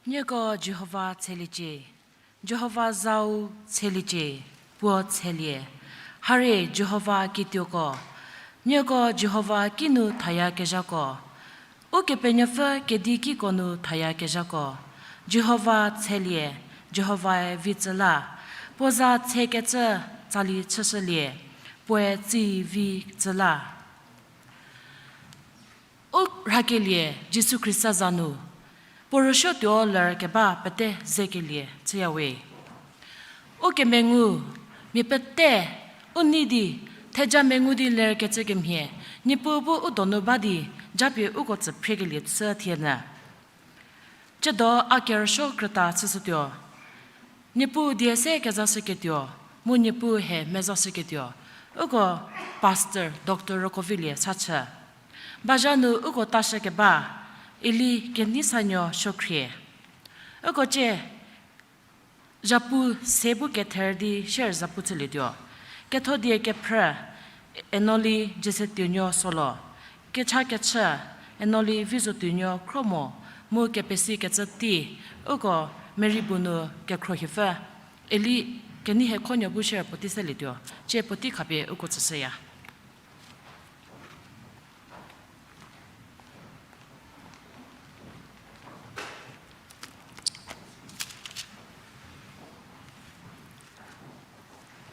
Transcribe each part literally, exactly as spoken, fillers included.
Nieko Jihova tsheliecie, Jihova zau tsheliecie, puo tshelie. Harie Jihova kituoko, nieko Jihova kinu thayakezhako, Ukepenuopfü kedi kiko nu thayakezhako, Jihova tshelie, Jihovae vi tsü la, puo za tshekecü tsali chüshülie, puoe tsei vi tsü la. U rhakelie Jisu Khrista za nu, puo rüsuotuo ler keba pete zekelie chüyawe. U kemengu, mia pete, u nei di, theja mengu di lerkecü kemhie, Niepuu bu u donu ba di, japie uko tsü phriekelie chü thie nyü. Tsiedo a kerüsuo krüta chüshütuo. Niepuu die se kezashüketuo, mu Niepuu he mezashüketuo. Uko Pastor Doctor Rokovilie sa chü. Bazha nu uko tashü keba, Eli Keneisanuo Suokhrie. Uko cie, zhapu se bu kether di share zhapu chülietuo. Ketho die kephrü, Enoli Jesetuonuo Solo. Kecha kechü, Enoli Vizotuonuo Khromo, mu kepesikecü tei, uko Mary bu nu kekhruohipfü, Eli Kenei Hekhonuo bu share puotei selietuo. Cie puotei khapie uko tsüshüya.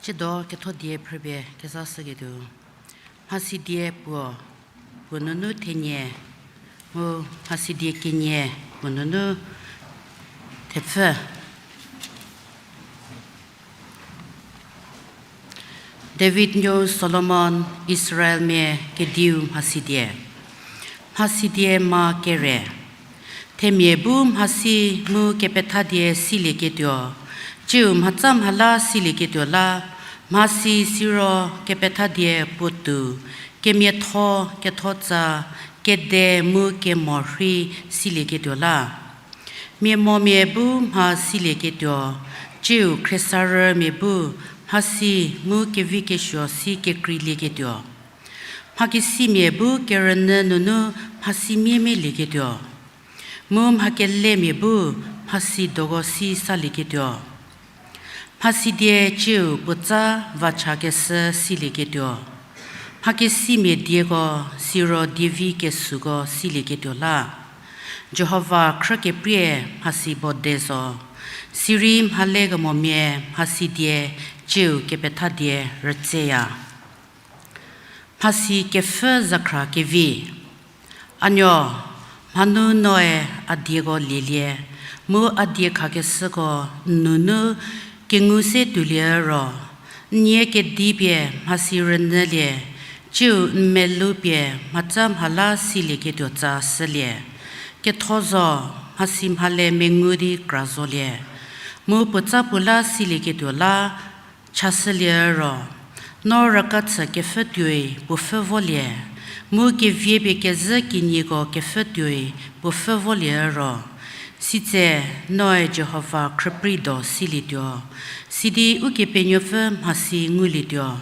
Tsiedo ketho die phrüpie kezashüketuo. Mhasidie puo, puo nunu thenie, mu mhasidie kenie, puo nunu thepfü. David nuou Solomon, Israelmia kediu mhasidie. Mhasidie ma kere. Themia bu mhasi mu kepethadie silieketuo, tsiu mhatsa mhala silieketuo la, mhasi siro kepethadie puotou, kemiatho, kethotsa, kede mu kemo rhei silieketuo la. Mia momia bu mha silieketuo, tsiu khriesarümia bu mhasi mu kevikesuo si kekreilieketuo. Mhakesimia bu kerünyü nunu mhasi mia melieketuo. Mu mhakelemia bu mhasi doko si salieketuo. Mhasidie tsiu puotsa vachakeshü silieketuo. Mhakesimia dieko siro dievi kesuko silieketuo la. Jihova khrükeprie mhasi bode zo. Sirei mhalekemomia mhasidie tsiu kepethadie rütseya. Mhasi kepfhü zakhra kevi. Anuo, mhanu noe a dieko lielie, mu a die khakeshüko n nunu kengu se tuolie ro, n nie kedipie mhasi rünyülie, tsiu n melou pie mhatsa mhala silieketuo tsa shülie. Ketho zo, mhasi mhale mengu di kra zolie. Mu puotsa puo la silieketuo la, chashülie ro, no rükachü kepfhü tuoi puo pfhü volie, mu kevie pie kezhü kinyiko kepfhü tuoi puo pfhü volie ro, sitse noe Jihova khrüpreido silietuo, sidi Ukepenuopfü mhasi ngulietuo.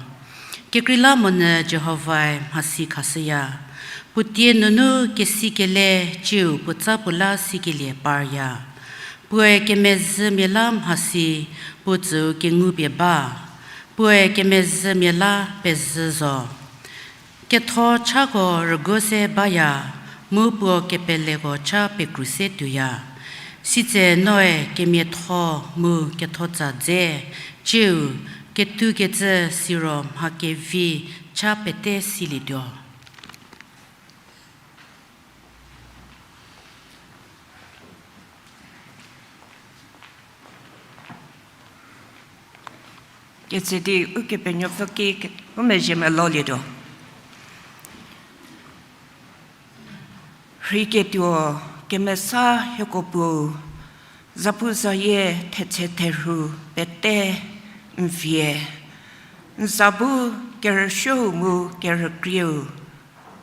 Kekreilamonyü Jihovae mhasi khashüya. Puotie nunu kesikele tsiu puotsa puo la sikelie parya. Puoe kemezhümia la mhasi puo tsüu kengupie ba. Puoe kemezhümia la pezhü zo. Ketho chako rüguo se baya, mu puo kepeleko cha pekru se tuoya. Sitse noe kemiatho mu kethotsa dze, tsiu, ketukecü siro mha kevi cha pete silietuo. Ketsü di Ukepenuopfü ki u mezhie melolietuo. Rheiketuo kemesa hieko Puo, zapuzayie thetse therhu pete n vie, n za bu kerüsuou mu kerükrieu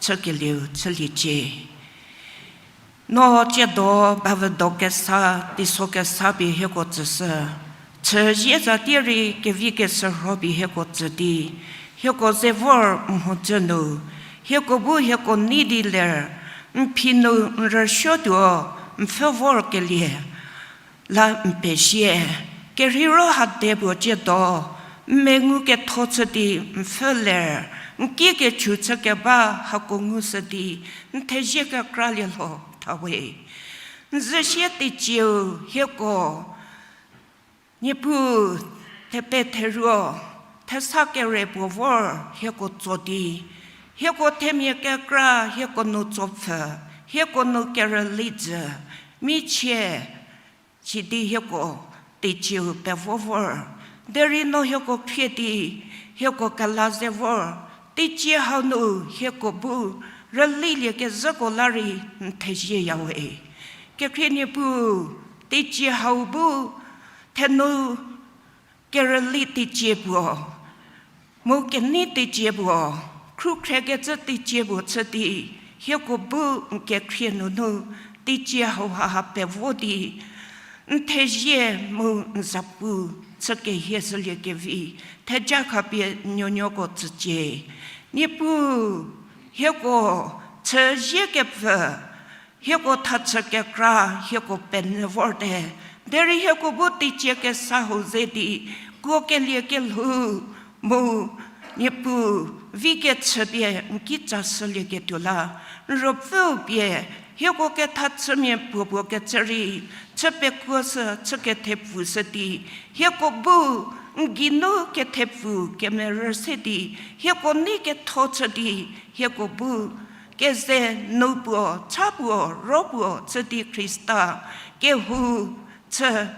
chükelieu chüliecie. No tsiedo bavüdo kesa, teiso kesa pie hieko tsüshü. Chüzie za tie rei kevi keshürho pie hieko tsü di, hieko ze vor mhodzü nu, hieko bu hieko nei di ler, n phi nu n rüsuotuo, n pfhü vorkelie. La n pezie, kerheiro hade puo ciedo, n mengu ketho chü di n pfhü ler, n ki kechü chü keba hako ngushü di, n thezie kekra lielho thawe. N zhüsie teicieu hieko, Niepuu, thepe theruo, thesa kere puo vor hieko tso di, hieko themia kekra hieko nu tsopfü, hieko nu kerüli jü, michie, sidi hieko teicieu pevo vor. Derei no hieko khrie di, hieko kela ze vor, teicie hau nu hieko bu rülilie kezhüko la rei n thezie yawe. Kekhrie Niepuu, teicie hau bu thenu kerüli teicie puo, mu kenei teicie puo, khrükhrekecü teicie puo chü di, hieko bu n kekhrie nunu teicie hauha ha pevo di, n thezie mu n zapu chü kehie shülie kevi, theja khapie nuonuoko tsücie. Niepuu, hieko chüzie kepfü, hieko thachü kekra hieko penyü vorte. Derei hieko bu teicie kesa hau ze di, kuokelie kelhou mu Niepuu, vi kechü pie n kitsa shülieketuo la, n ruopfüu pie hieko kethachümia puopuo kecü rei, chü pekuoshü chü kethepfüshü di, hieko bu n geinu kethepfü kemerü se di, hieko nei ketho chü di, hieko bu keze nu puo, cha puo, ro puo chü di Khrista kehou chü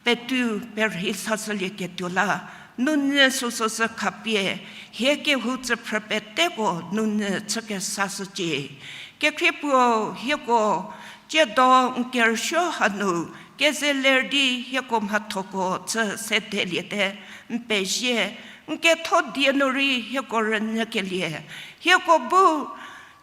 petu perhei sashülieketuo la, nunyü süsüsü khapie, hie kehou tsüphrü peteko nunyü chü kesashücie. Kekhrie puo, hieko ciedo n kerüsuo hanu, keze ler di hieko mhathoko chü sedeliete, n pezie, n ketho die nu rei hieko rünyükelie, hieko bu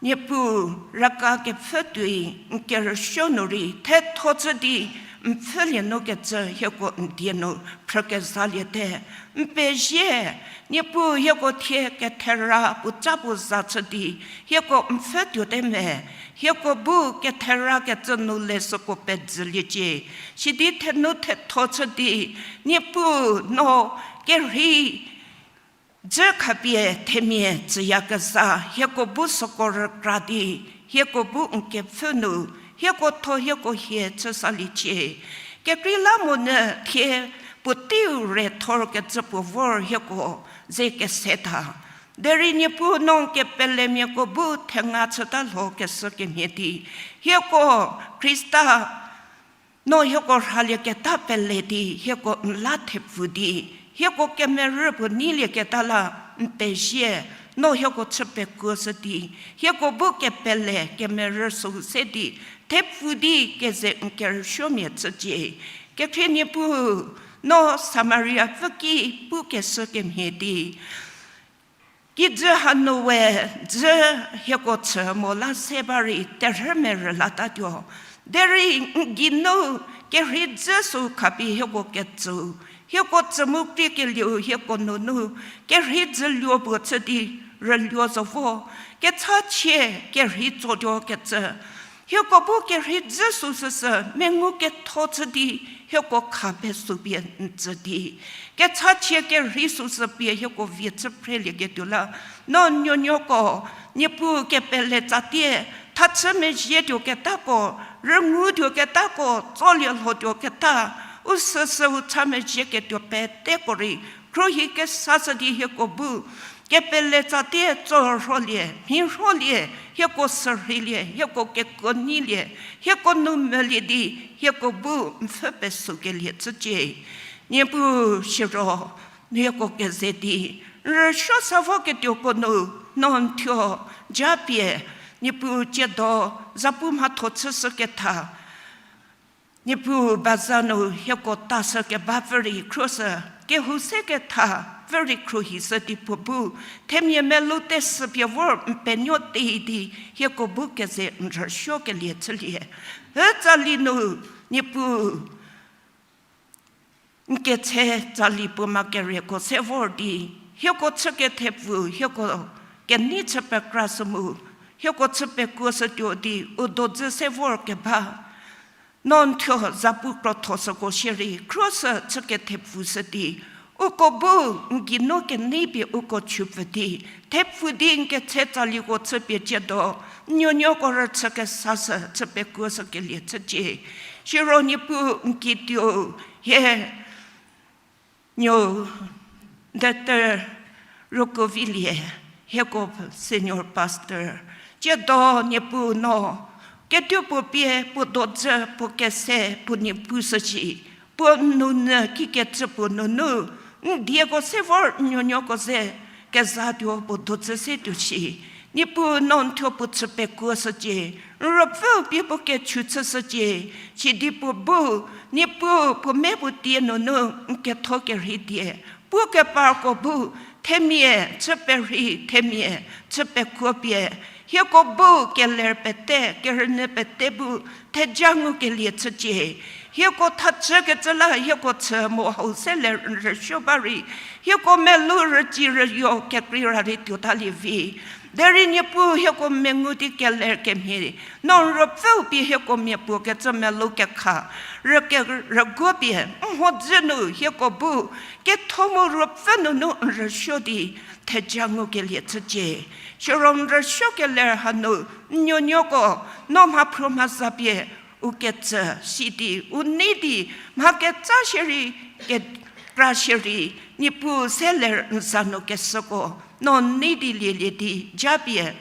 Niepuu raka kepfhü tuoi n kerüsuo nu rei thetho chü di n pfhülie nu kecü hieko n die nu phrükezaliete. N pezie, Niepuu hieko thie kethera puotsa puo za chü di hieko n pfhü tuote me, hieko bu kethera kecü nu le süko pedzüliecie. Sidi thenu thetho chü di, Niepuu no kerhei dzü khapie themia tsüyakezha hieko bu süko rükra di, hieko bu n kepfhü nu, hieko tho hieko hie chü saliecie. Kekreilamonyü thie puoteiu re thorkecü puo vor hieko ze kese tha. Derei Niepuu no n kepelemiako bu thenga chüta lho keshü kemhie di, hieko Khrista no hieko rhalieketa pele di, hieko n la thepfü di, hieko kemerü puo neilieketa la n pezie, no hieko chü pekuoshü di, hieko bu kepele kemerü süu se di, thepfü di keze n kerüsuomia chücie. Kekhrie Niepuu, no Samaria pfüki pukeshü kemhie di, kijü hanu we dzü hieko chü mo la se ba rei terhü merü latatuo. Derei n geinu kerhei dzü süu khapie hieko ketsüu, hieko tsü mu kekelieu hieko nunu kerhei dzü luo puo chü di rüluo zo vo, kechachie kerhei tsotuo kecü. Hieko bu kerhei dzü süsüsü mengu ketho chü di hieko kha pesü pie n tsü di, kechachie kerhei süsü pie hieko vie chü phrelieketuo la, no nuonuoko, Niepuu kepele tsatie, thachü mezhie tuoketako, rüngou tuoketako, tsolie lho tuoketa, u süsü u cha mezhieketuo peteko rei khruohi kesashü di hieko bu kepele tsatie tsorholie, mhirholie, hieko sürheilie, hieko kekuo neilie, hieko nu melie di, hieko bu n pfhü pesükelie chücie. Niepuu siro, hieko keze di, n rüsuo sa voketuoko nu, no n thuo, japie, Niepuu ciedo, zapu mhatho chüshüketha, Niepuu baza nu hieko tashü keba pfü rei khruoshü, kehou seketha pfü rei khruohishü di puo bu, themia melou tesü pie vor n penuo tei di, hieko bu keze n rüsuokelie chülie. Ü tsali nu, Niepuu n ketse tsali puo ma kereko se vor di, hieko chü kethepfü, hieko kenei chü pekra sü mu, hieko chü pekuoshütuo di u dodzü se vor keba No n thuo zapu krotho süko shierei, khrüshü chü kethepfu shü di, uko bu n geinu kenei pie uko chüpfü di, thepfu di n ketse tsaliko chüpie ciedo, n nuonuoko rüchü kesashü chü pekuoshükelie chücie. Siro Niepuu n kituo hie nuo Doctor Rokovilie, hieko senior pastor, ciedo Niepuu no, kedipuo pie puo dozü puo kese puo Niepuu shüshi, puo nounyü kikecü puo nunu, n dieko se vor n nuonuoko ze kezatuo puo dozü se tuo shi. Niepuu no n thuo puo chü pekuoshücie, n ruopfüu pie puo kechü chüshücie, sidi puo bu, Niepuu puo me puo tie nunu n ketho kerhei die, pu keparko bu, themia chü perhei, themia chü pekuo pie, hieko bu keler pete, kerünyü pete bu, theja ngukelie chücie. Hieko thachükecü la hieko chü mo hau se ler n rüsuo ba rei, hieko melou rüci rüyo kekrei ra rei tuotalie vi. Derei Niepuu hieko mengu di keler kemhie, no n ruopfüu pie hieko mia puo kecü melou kekha, rüke-, rüguo pie, n mhodzü nu hieko bu, ketho mu ruopfü nunu n rüsuo di, theja ngukelie chücie. Siro n rüsuo keler hanu, n nuonuoko, no mhaphruo mhaza pie, u kecü si di, u nei di, mha ketsa shierei, kekra shierei, Niepuu se ler n za nu keshüko, no nei di lielie di, japie,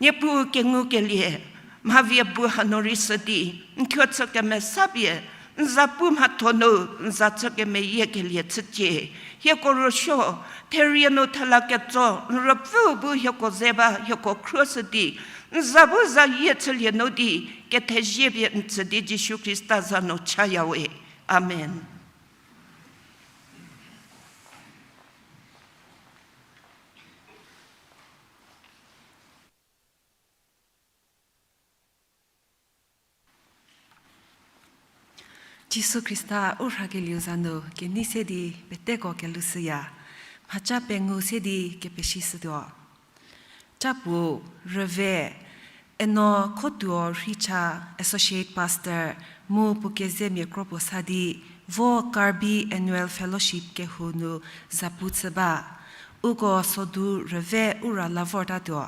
Niepuu kengukelie, mhavie bu hanu rei shü di, n thuo chü kemesa pie, n za pu mhatho nu, n za chü kemeyiekelie chücie. Hieko rüsuo, therie nu thela ketso, n ruopfüu bu hieko ze ba, hieko khruoshü di, n za bu zayie chülie nu di, kethezie pie n tsü di Jisu Khrista za nu chaya we. Amen. Jisu Khrista u rhakelieu za nu kenei se di peteko kelhoushüya. Mhaca pengou se di kepeshishütuo. Capuo rüve, eno khotuo rheicha associate pastor mu puo kezemia kro puo sa di vo Karbi Annual Fellowship kehou nu zapu chü ba. Uko sodu rüve u ra la vortatuo.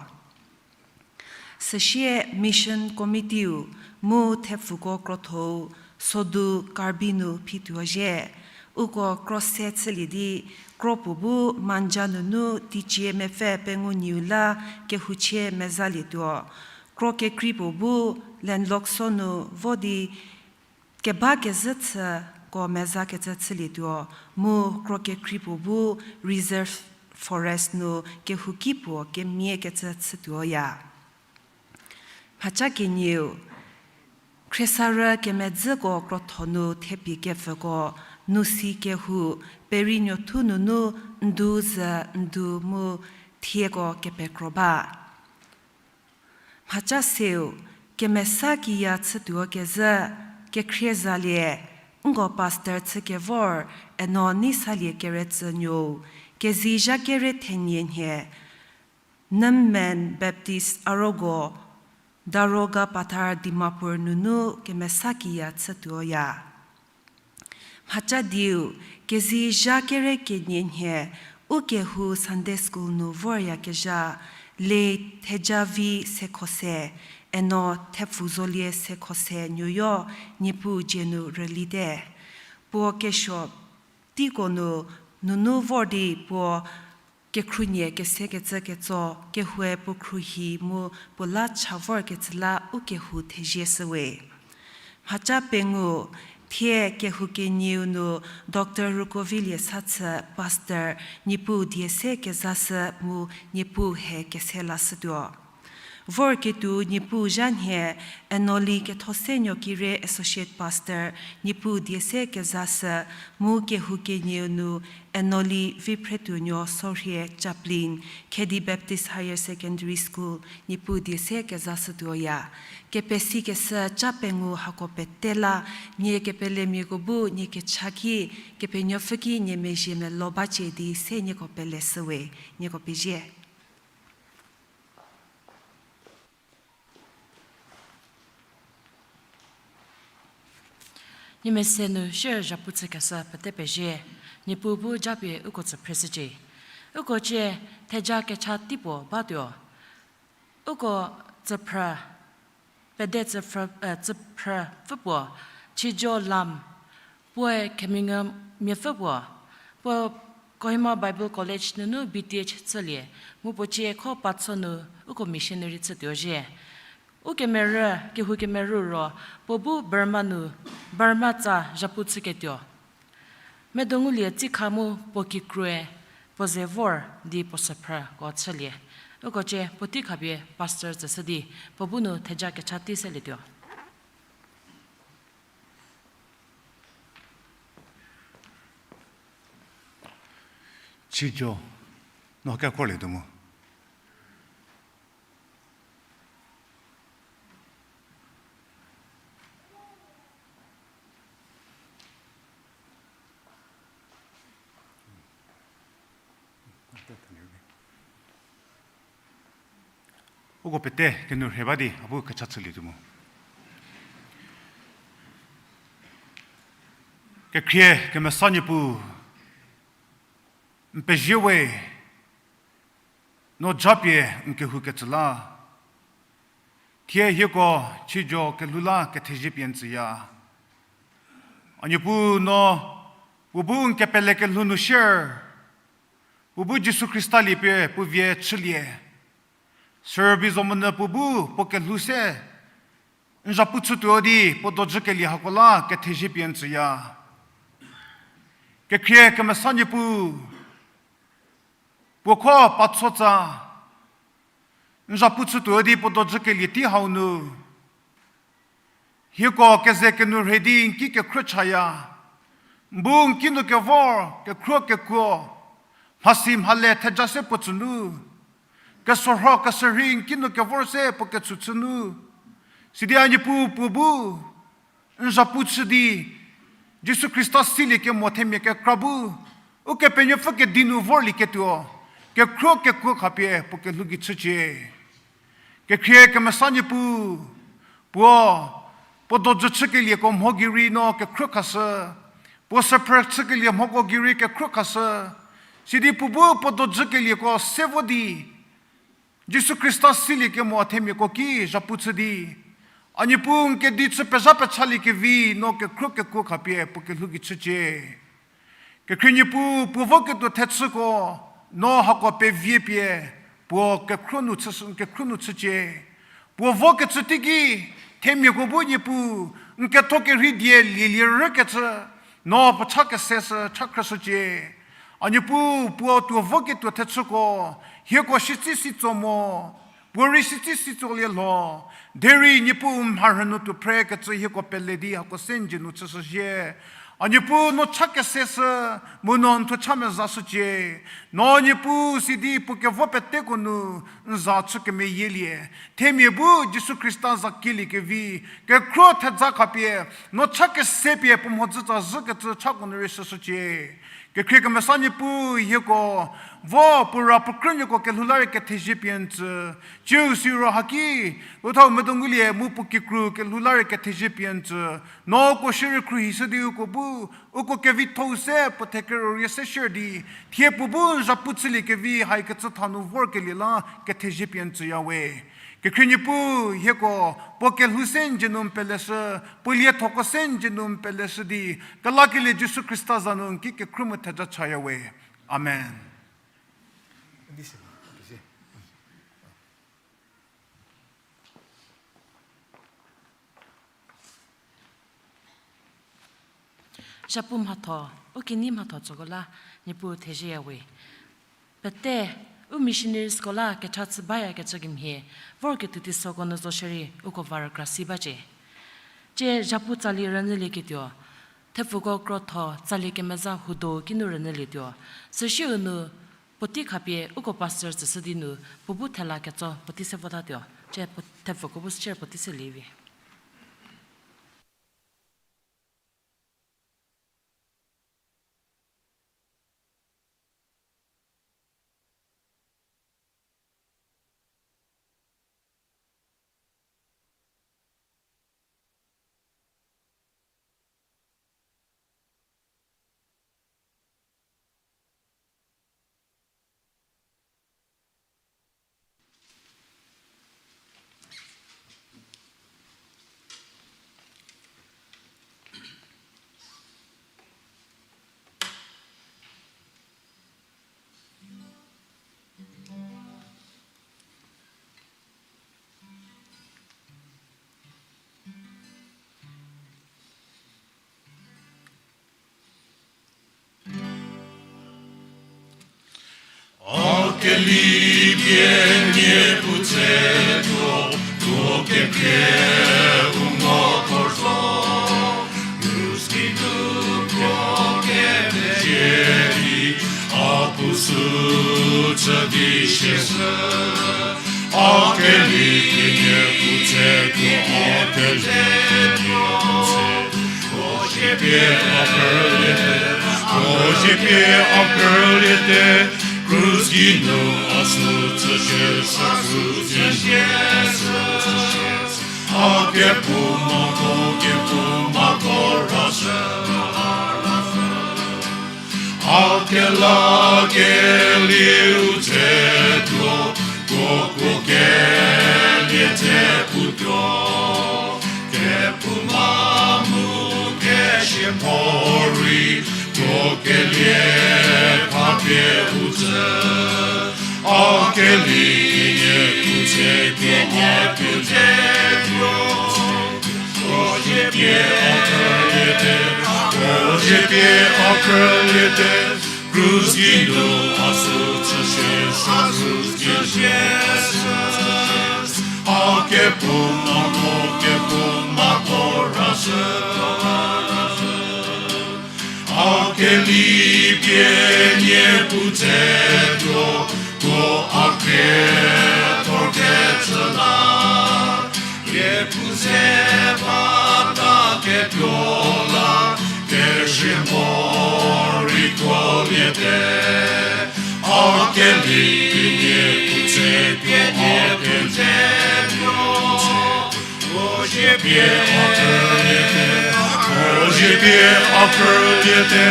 Süsie Mission Committee-u mu thepfuko krotho-u sodu Karbi nu phituo zhie. Uko kro se chülie di, kro puo bu Manja nunu teicie mepfü pengou nyieu la kehouchie mezalietuo. Kro kekrei puo bu Landlockso nu vo di keba kezhü chüko mezakecü chülietuo, mu kro kekrei puo bu Reserve Forest nu kehouki puo kemia kecü chütuoya. Mhaca kenieu, khriesarü kemedzüko krotho nu thepie kepfüko, nu si kehou, Perinuothu nunu ndu zü ndu mu thieko kepekro ba. Mhaca seu, kemesa kiya chütuo kezhü, kekhrie zalie, nko pastor chü kevor, eno nei salie keretsü nuou, kezei zha kere thenie nhie, Nümen Baptist Arogo, Daroga Pathar Dimapur nunu kemesa kiya chütuoya. Mhaca diu, kezei zha kere kenie nhie, u kehou Sunday School nu voryakezha, le Thejavi Sekhose, eno thepfu zolie Sekhose nuoyo, Niepuu dzie nu rülite. Puo kesuo teiko nu, nunu vor di puo kekhrunie kesekecü ketso, kehoue puo khruohi mu puo la cha vorkecü la u kehou thezie shüwe. Mhaca pengou, thie kehou kenieu nu Doctor Rukovilie Sathü Pastor, Niepuu die se kezashü mu Niepuu he kese lashütuo. Vorketuo Niepuu zha nhie, Enoli Kethosenuo Kire Associate Pastor, Niepuu die se kezashü, mu kehou kenieu nu Enoli Viphretuonuo Sorhie Chaplain, Khedi Baptist Higher Secondary School, Niepuu die se kezashütuoya. Kepesikeshü ca pengou hako pete la, nie kepelemiako bu nie kecha ki, Kepenuopfü ki nie mezhie melou bacie di se nieko peleshüwe, nieko pezie. Niemese nu shier zhapu chükeshü pete pezie, Niepuu bu japie uko tsüphreshücie. Uko cie theja kecha tei puo batuo. Uko tsüphrü, pede tsüphrü, eh, tsüphrüpfü puo, Chijo Lam, puoe Kemengü miapfü puo, puo Kohima Bible College nunu B Th chülie, mu puo cie kho Patso nu uko missionary chütuo zhie. Ukemerü, kehoukemerü ro, puo bu Burma nu, Burma tsa zhapu chüketuo. Medo ngulie tsikha mu puo kikrue, puo ze vor di puo süphrüko chülie. Uko cie puotei khapie pastor tsüshü di, puo bu nu theja kecha tei selietuo. Chijo, no kekhorlietuo mu. Uko pete kenu rhie ba di a bu kecha chülietuo mu. Kekhrie kemesa Niepuu, n pezie we, no japie n kehou ketsü la. Thie hieko Chijo kelhou la kethezie pie n tsüya. A Niepuu no, puo bu n kepele kelhou nu shier, puo bu Jisu Khrista liepie puo vie chülie. Sürübei zomonyü puo bu puo kelhou se n zhapu chütuo di puo dojükelie hako la kethezie pie n tsüya. Kekhrie kemesa Niepuu, puo kho Patso tsa n zhapu chütuo di puo dojükelie tei hau nu, hieko keze kenu rhie di n ki kekhrü chaya. N bu n ki nu kevor kekhruo kekuo, mhasi mhale theja se puo tsü nu, kesorho kesürhei n ki nu kevor se puo ketsü chü nu, sidi a Niepuu puo bu n zhapu chü di, Jisu Khrista silie kemo themia kekra bu Ukepenuopfü kedi nu vorlieketuo, kekhruo kekuo khapie puo kelhou gei chücie. Kekhrie kemesa Niepuu, puo, puo dojü chükelieko mho gei rei no kekhruo khashü, puo süphrü chükelie mhoko gei rei kekhruo khashü, sidi puo bu puo dojükelieko se vo di, Jisu Khrista silie kemo themiako ki zhapu chü di, a Niepuu n kedi chü pezha pechaliekevi no kekhruo kekuo khapie puo kelhou gei chücie. Kekhrie Niepuu, puo voketuo thechüko, no hako pevie pie, puo kekhruo nu chü, kekhruo nu chücie. Puo vokecü teiki, themiako bu Niepuu, n ketho kerhei die lielie rükecü, no puo cha kese shü cha khrüshücie. A Niepuu, puo tuo voketuo thechüko, hieko shitsi sitso mo, puo rei shitsi sitsolie lho, derei Niepuu mharhü nu tuo phrekecü hieko pele di hako se n dzie nu chüshüzhie. A Niepuu no cha kese shü, mu no n thuo cha mezashücie. No Niepuu sidi puo kevo peteko nu n za chü kemeyielie. Themia bu Jisu Khrista za kieliekevi, kekhruo thedza khapie, no cha kese pie puo mhodzütsa zhükecü chako nu rei shüshücie. Kekhrie kemesa Niepuu hieko, vo puo ra puo krünuoko kelhou la rei kethezie pie n tsü, ciu siro haki, uthau medo ngulie mu puo kikru kelhou la rei kethezie pie n tsü, no uko shierei khruohishü di uko bu, uko kevitho-u se puo thekero rie se shier di, thie puo bu n zhapu chüliekevi haikecü tha nu vorkelie la kethezie pie n tsüya we. Kekhrie Niepuu hieko, puo kelhou se n dzie nu n peleshü, puo liethoko se n dzie nu n peleshü di, kelakelie Jisu Khrista za nu n ki kekhruo mu theja chaya we. Amen. Zhapu mhatho, u kenei mhatho tsüko la, Niepuu thezieya we. Pete, u missionaries ko la kecha chü bayakecü kemhie, vorketuo teisoko nu zo shierei uko va rükra si bacie. Tie zhapu tsali rünyülieketuo, thepfuko krotho tsali kemeza hudo kinu rünyülietuo, süsieu nu puotei khapie uko pastor tsüshü di nu puo bu thela ketso puotei se votatuo. Tie puo-, thepfuko bu share puotei se lievi. Kelipie nie puo tsetuo, tuo kekrie u mo ko zo. Krus ki nu tuo kemezhie di, a puo sü chü di shie sü. A kelipie nie puo tsetuo, a kelipie nie puo tsetuo. Ko zie pie a kerüliete, ko zie pie a kerüliete, krus ki nu a sü chü shie sü, a sü chü shie sü. A kephouma ko, kephouma ko ra sü. A kela kelieu tsetuo, ko kuo kelie tse puotuo. Kephouma mu kesia mhorei, tuo kelie khapie u tsü. A kelipie nie puo tsetuo, a kelipie nie puo tsetuo. Ko zie pie a kerüliete, ko zie pie a kerüliete, krus ki nu a sü chü shie sü, a sü chü shie sü. A kephouma ko, kephouma ko ra sü. A kelipie nie puo tsetuo, tuo a krie thor kecü la. Kephouma ze ba ta ketuo la, kesia mhorei tuoliete. A kelipie nie puo tsetuo, a kelipie nie puo tsetuo. Ko zie pie a kerüliete, ko zie pie a kerüliete,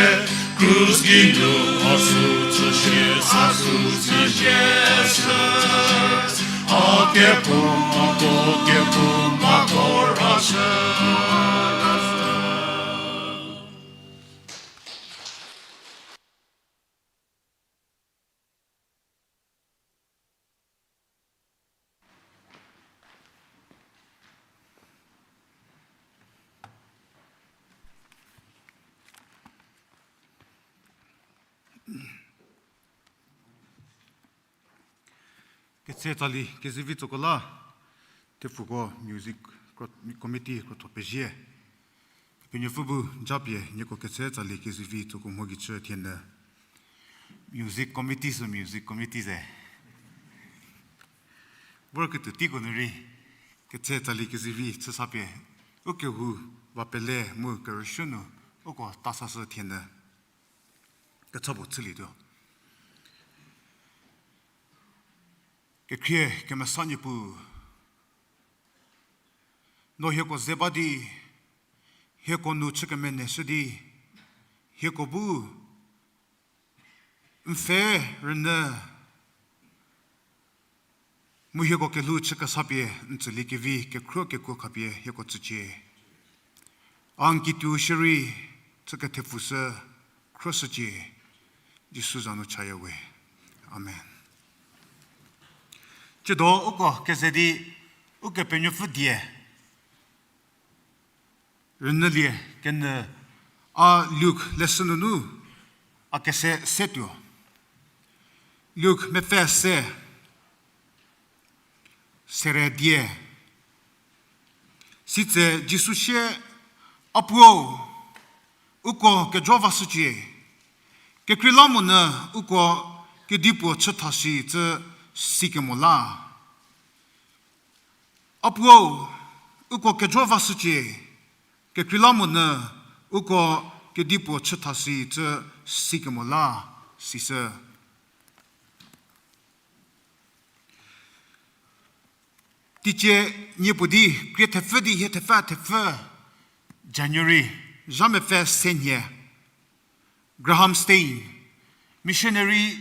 krus ki nu a sü chü shie sü, a sü chü shie sü. A kephouma ko, kephouma ko ra sü. Ketse tsali kezivi tsoko la, thepfuko music kro-, committee krotho pezie. Kepenuopfü bu japie nieko ketse tsali kezivi tsoko mho gei chü thie nyü. Music committee sü music committee ze. Vorketuo teiko nu rei, ketse tsali kezivi chü sapie, u kehou va pele mu kerüshü nu, uko ta sashü thie nyü. Kecha puo chülietuo. Kekhrie kemesa Niepuu, no hieko ze ba di, hieko nu chü kemeneshü di, hieko bu n pfhe rünyü mu hieko kelhou chü kesapie n tsülie kevi kekhruo kekuo khapie hieko tsücie. A n kituou shierei chü kethepfushü khruoshücie, Jisu za nu chaya we. Amen. Tsiedo uko keze di Ukepenuopfü die rünyülie kenyü a Luk leshü nunu a kese se tuo. Luk mepfü se, sere die. Sitse Jisu sie, A Puo, uko kejo vashücie, kekreilamonyü uko kedipuo chü thashücü sikemo la. A Puo, uko kejo vashücie, kekreilamonyü uko kedipuo chü thashücü sikemo la, sishü. Teicie niepuo di krie thepfü di hie thepfü thepfü January zha mepfü se nhie, Graham Staines, missionary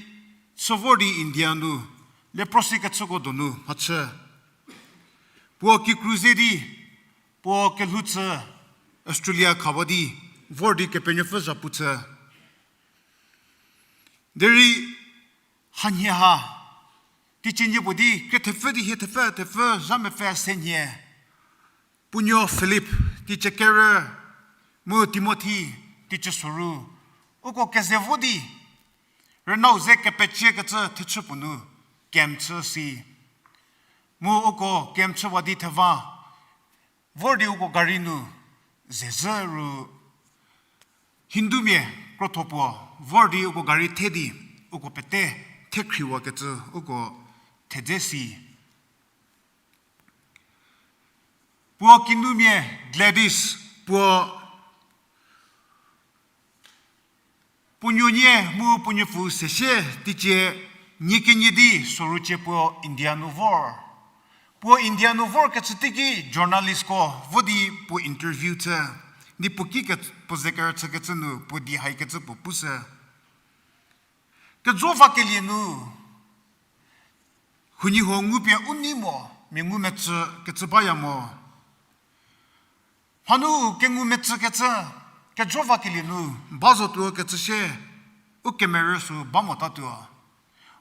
chü vor di India nu leprosy kechüko donu mhachü. Puo kikru ze di, puo kelhou chü Australia khawa di vor di Kepenuopfü zhapu chü. Derei hanhie ha, teicie niepuo di krie thepfü di hie thepfü thepfü zha mepfü se nhie, puo nuo Philip, teicie kerü, mu Timothy, teicie soru, uko keze vo di rünau ze kepeciekecü thechü puo nu camp chü si. Mu uko camp chüwa di theva vor di uko gari nu zezhü ru Hindumia krotho puo vor di uko gari the di uko pete thekhriwakecü uko thedze si. Puo kinumia Gladys puo puo nuonie mu puo nuopfü sesie teicie nie kenie di soru cie puo India nu vor. Puo India nu vorkecü teiki journalistko vo di puo interview chü. Di puo ki ke-, puo ze kerüchükecü nu puo di haikecü puo pushü. Kejo vakelie nu huoniehuo ngupie u nei mo, mia ngumecü kecü baya mo. Hanu kengumecükecü, kejo vakelie nu ba zotuo kecü sie, u kemerü sü ba motatuo.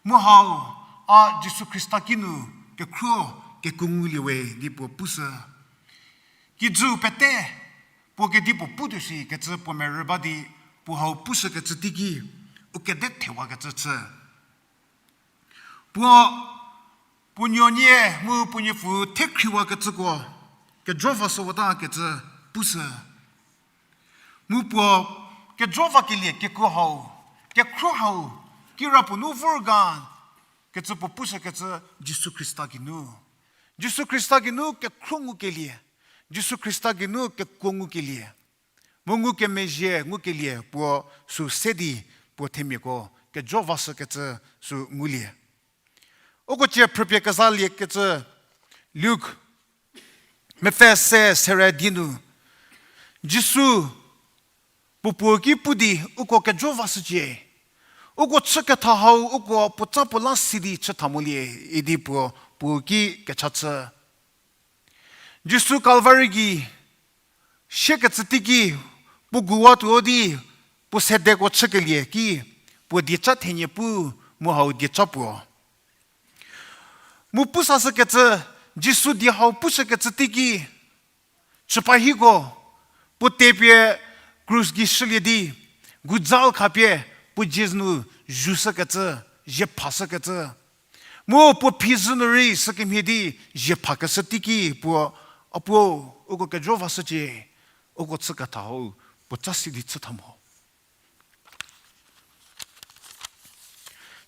Mu hau, a Jisu Khrista kinu kekhruo kekuo ngulie we di puo pushü. Kijü pete, puo kedipuo putuo shi kecü puo merü ba di, puo hau pushükecü teiki, u kede thewakecü chü. Puo, puo nuonie mu puo nuopfü thekhriwakecüko, kejo vashüwata kecü pushü. Mu puo kejo vakelie kekuo hau, kekhruo hau, kirapuo nu vor ga kecü puo pushükecü Jisu Khrista geinu. Jisu Khrista geinu kekhruo ngukelie, Jisu Khrista geinu kekuo ngukelie. Mu ngukemezhie ngukelie puo sü se di puo themiako kejo vashükecü sü ngulie. Uko cie phrüpie kezaliekecü Luk mepfü se sere di nu, Jisu puo puo ki pu di uko kejo vashücie. Uko chüketha hau uko puotsa puo la si di chütha molie idi puo puo ki kecha chü. Jisu Kalvari gei siekecü teiki puo guwatuo di puo sedeko chükelie ki puo dieca thenie pu mu hau dieca puo. Mu pu sashükecü, Jisu die hau pushükecü teiki, chüpahiko, puo tepie krus gei shülie di, guzal khapie, puo dzie nu zhüshükecü, zhie phashükecü. Mu puo phi zhü nu rei sükemhie di, zhie phakeshü teiki puo, a puo, uko kejo vashücie, uko chüketha hau, puotsa si di chütha mo.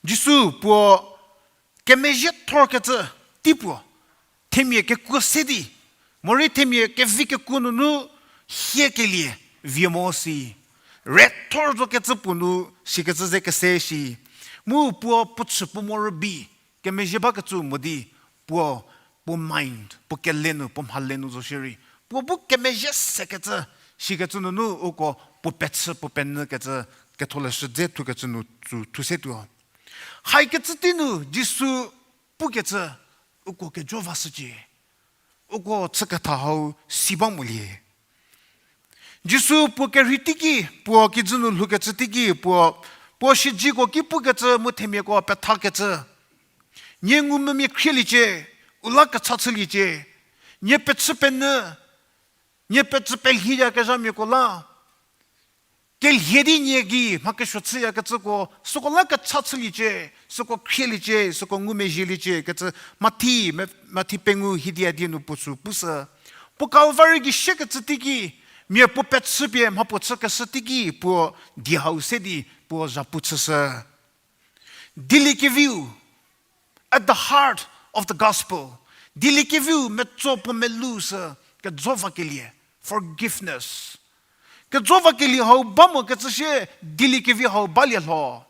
Jisu puo kemezhie thorkecü tei puo, themia kekuo se di, morei themia kevi kekuo nunu hiekelie vie mo si. Re thor zokecü puo nu sikecü ze kese shi. Mu puo puo chü puo mo rübei, kemezhie bakecü mo di, puo, puo mind, puo kele nu, puo mhale nu zo shierei. Puo bu kemezhie sekecü, sikecü nunu uko puo pechü, puo penyükecü, ketholeshü dze thukecü nu tsü thu se tuo. Haikecü tei nu Jisu pukecü, uko kejo vashücie. Uko chüketha hau si ba molie. Jisu puo kerhei teiki, puo kijü nu lhoukecü teiki, puo, puo siedziko ki pukecü mu themiako pethakecü. Nie ngumvümia khrieliecie, u la kecha chüliecie. Nie pechü penyü, nie pechü pelhieyakezhamiako la kelhie di nie gei mha kesuo chüyakecüko, süko la kecha chüliecie, süko khrieliecie, süko ngumezhieliecie kecü Mathi, me-, Mathi pengou hidia die nu puo sü pushü. Puo Kalvari gei siekecü teiki, mia puo pechüpie mha puo chükeshü teiki puo die hau se di puo zhapu chüshü. Dieliekeviu, at the heart of the gospel, dieliekeviu metso puo melou sü kejo vakelie, forgiveness. Kejo vakelie hau ba mokecü sie dieliekevi hau balie lho.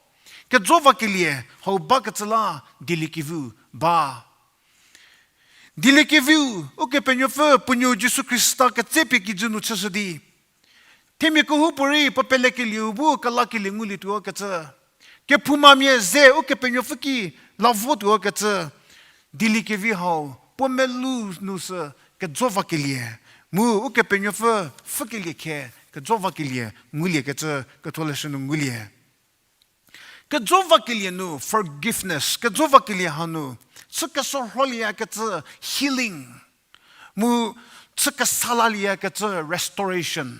Kejo vakelie hau bakecü la dieliekeviu ba. Dieliekeviu, Ukepenuopfü puo nuo Jisu Khrista ketsepie kijü nu chüshü di, themia kehoupuorei puo pelekelieu bu kelakelie ngulietuo kecü, kephoumamia ze Ukepenuopfü ki lavotuo kecü, dieliekevi hau puo melou nu sü kejo vakelie, mu Ukepenuopfü pfhükelie khe kejo vakelie ngulie kecü ketholeshü nu ngulie. Kejo vakelie nu forgiveness, kejo vakelie hanu, chü kesorholieyakecü healing, mu chü kesa lalieyakecü restoration,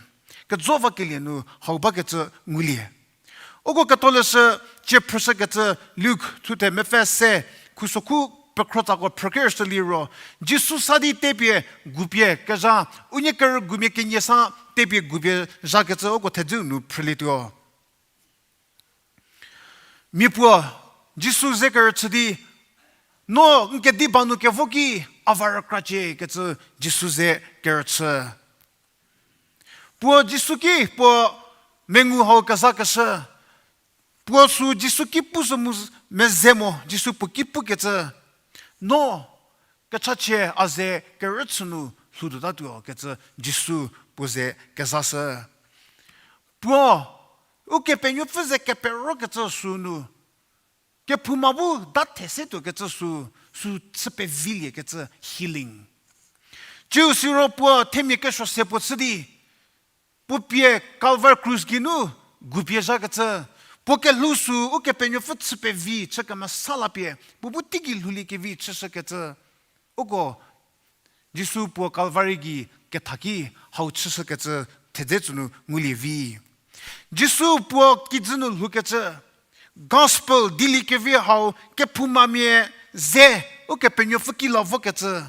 kejo vakelie nu hau bakecü ngulie. Uko ketholeshü cie phrüshükecü Luk thuthe mepfü se, khusokhu pekhro tsako phrükershü liro, Jisu sa di tepie gupie kezha, unie kerügumia kenie sa tepie gupie zhakecü uko thedzeu nu phrülietuo. Mia puo Jisu ze kerüchü di, no n kediba nu kevo ki a va rükracie kecü Jisu ze kerüchü. Puo Jisu ki puo mengu hau kezakeshü, puo sü Jisu ki pushü mu meze mo, Jisu puo ki pukecü, no kechachie a ze kerüchü nu lhoutuotatuo kecü Jisu puo ze kezashü. Puo Ukepenuopfü ze keperokecü sünu, kephouma bu dathe se tuokecü sü, sü chü peviliekecü healing. Ciu siro puo themia kesuo se puo chü di, puo pie Calvary krus geinu gupie zhakecü, puo kelhou sü Ukepenuopfü chü pevi chü kemesa lapie, puo bu teigei lhouliekevi chüshükecü. Uko Jisu puo Calvary gei kethaki hau chüshükecü thedze tsünu ngulie vi. Jisu puo kijü nu lhoukecü, gospel dieliekevi hau kephoumamia ze Ukepenuopfü ki la vokecü.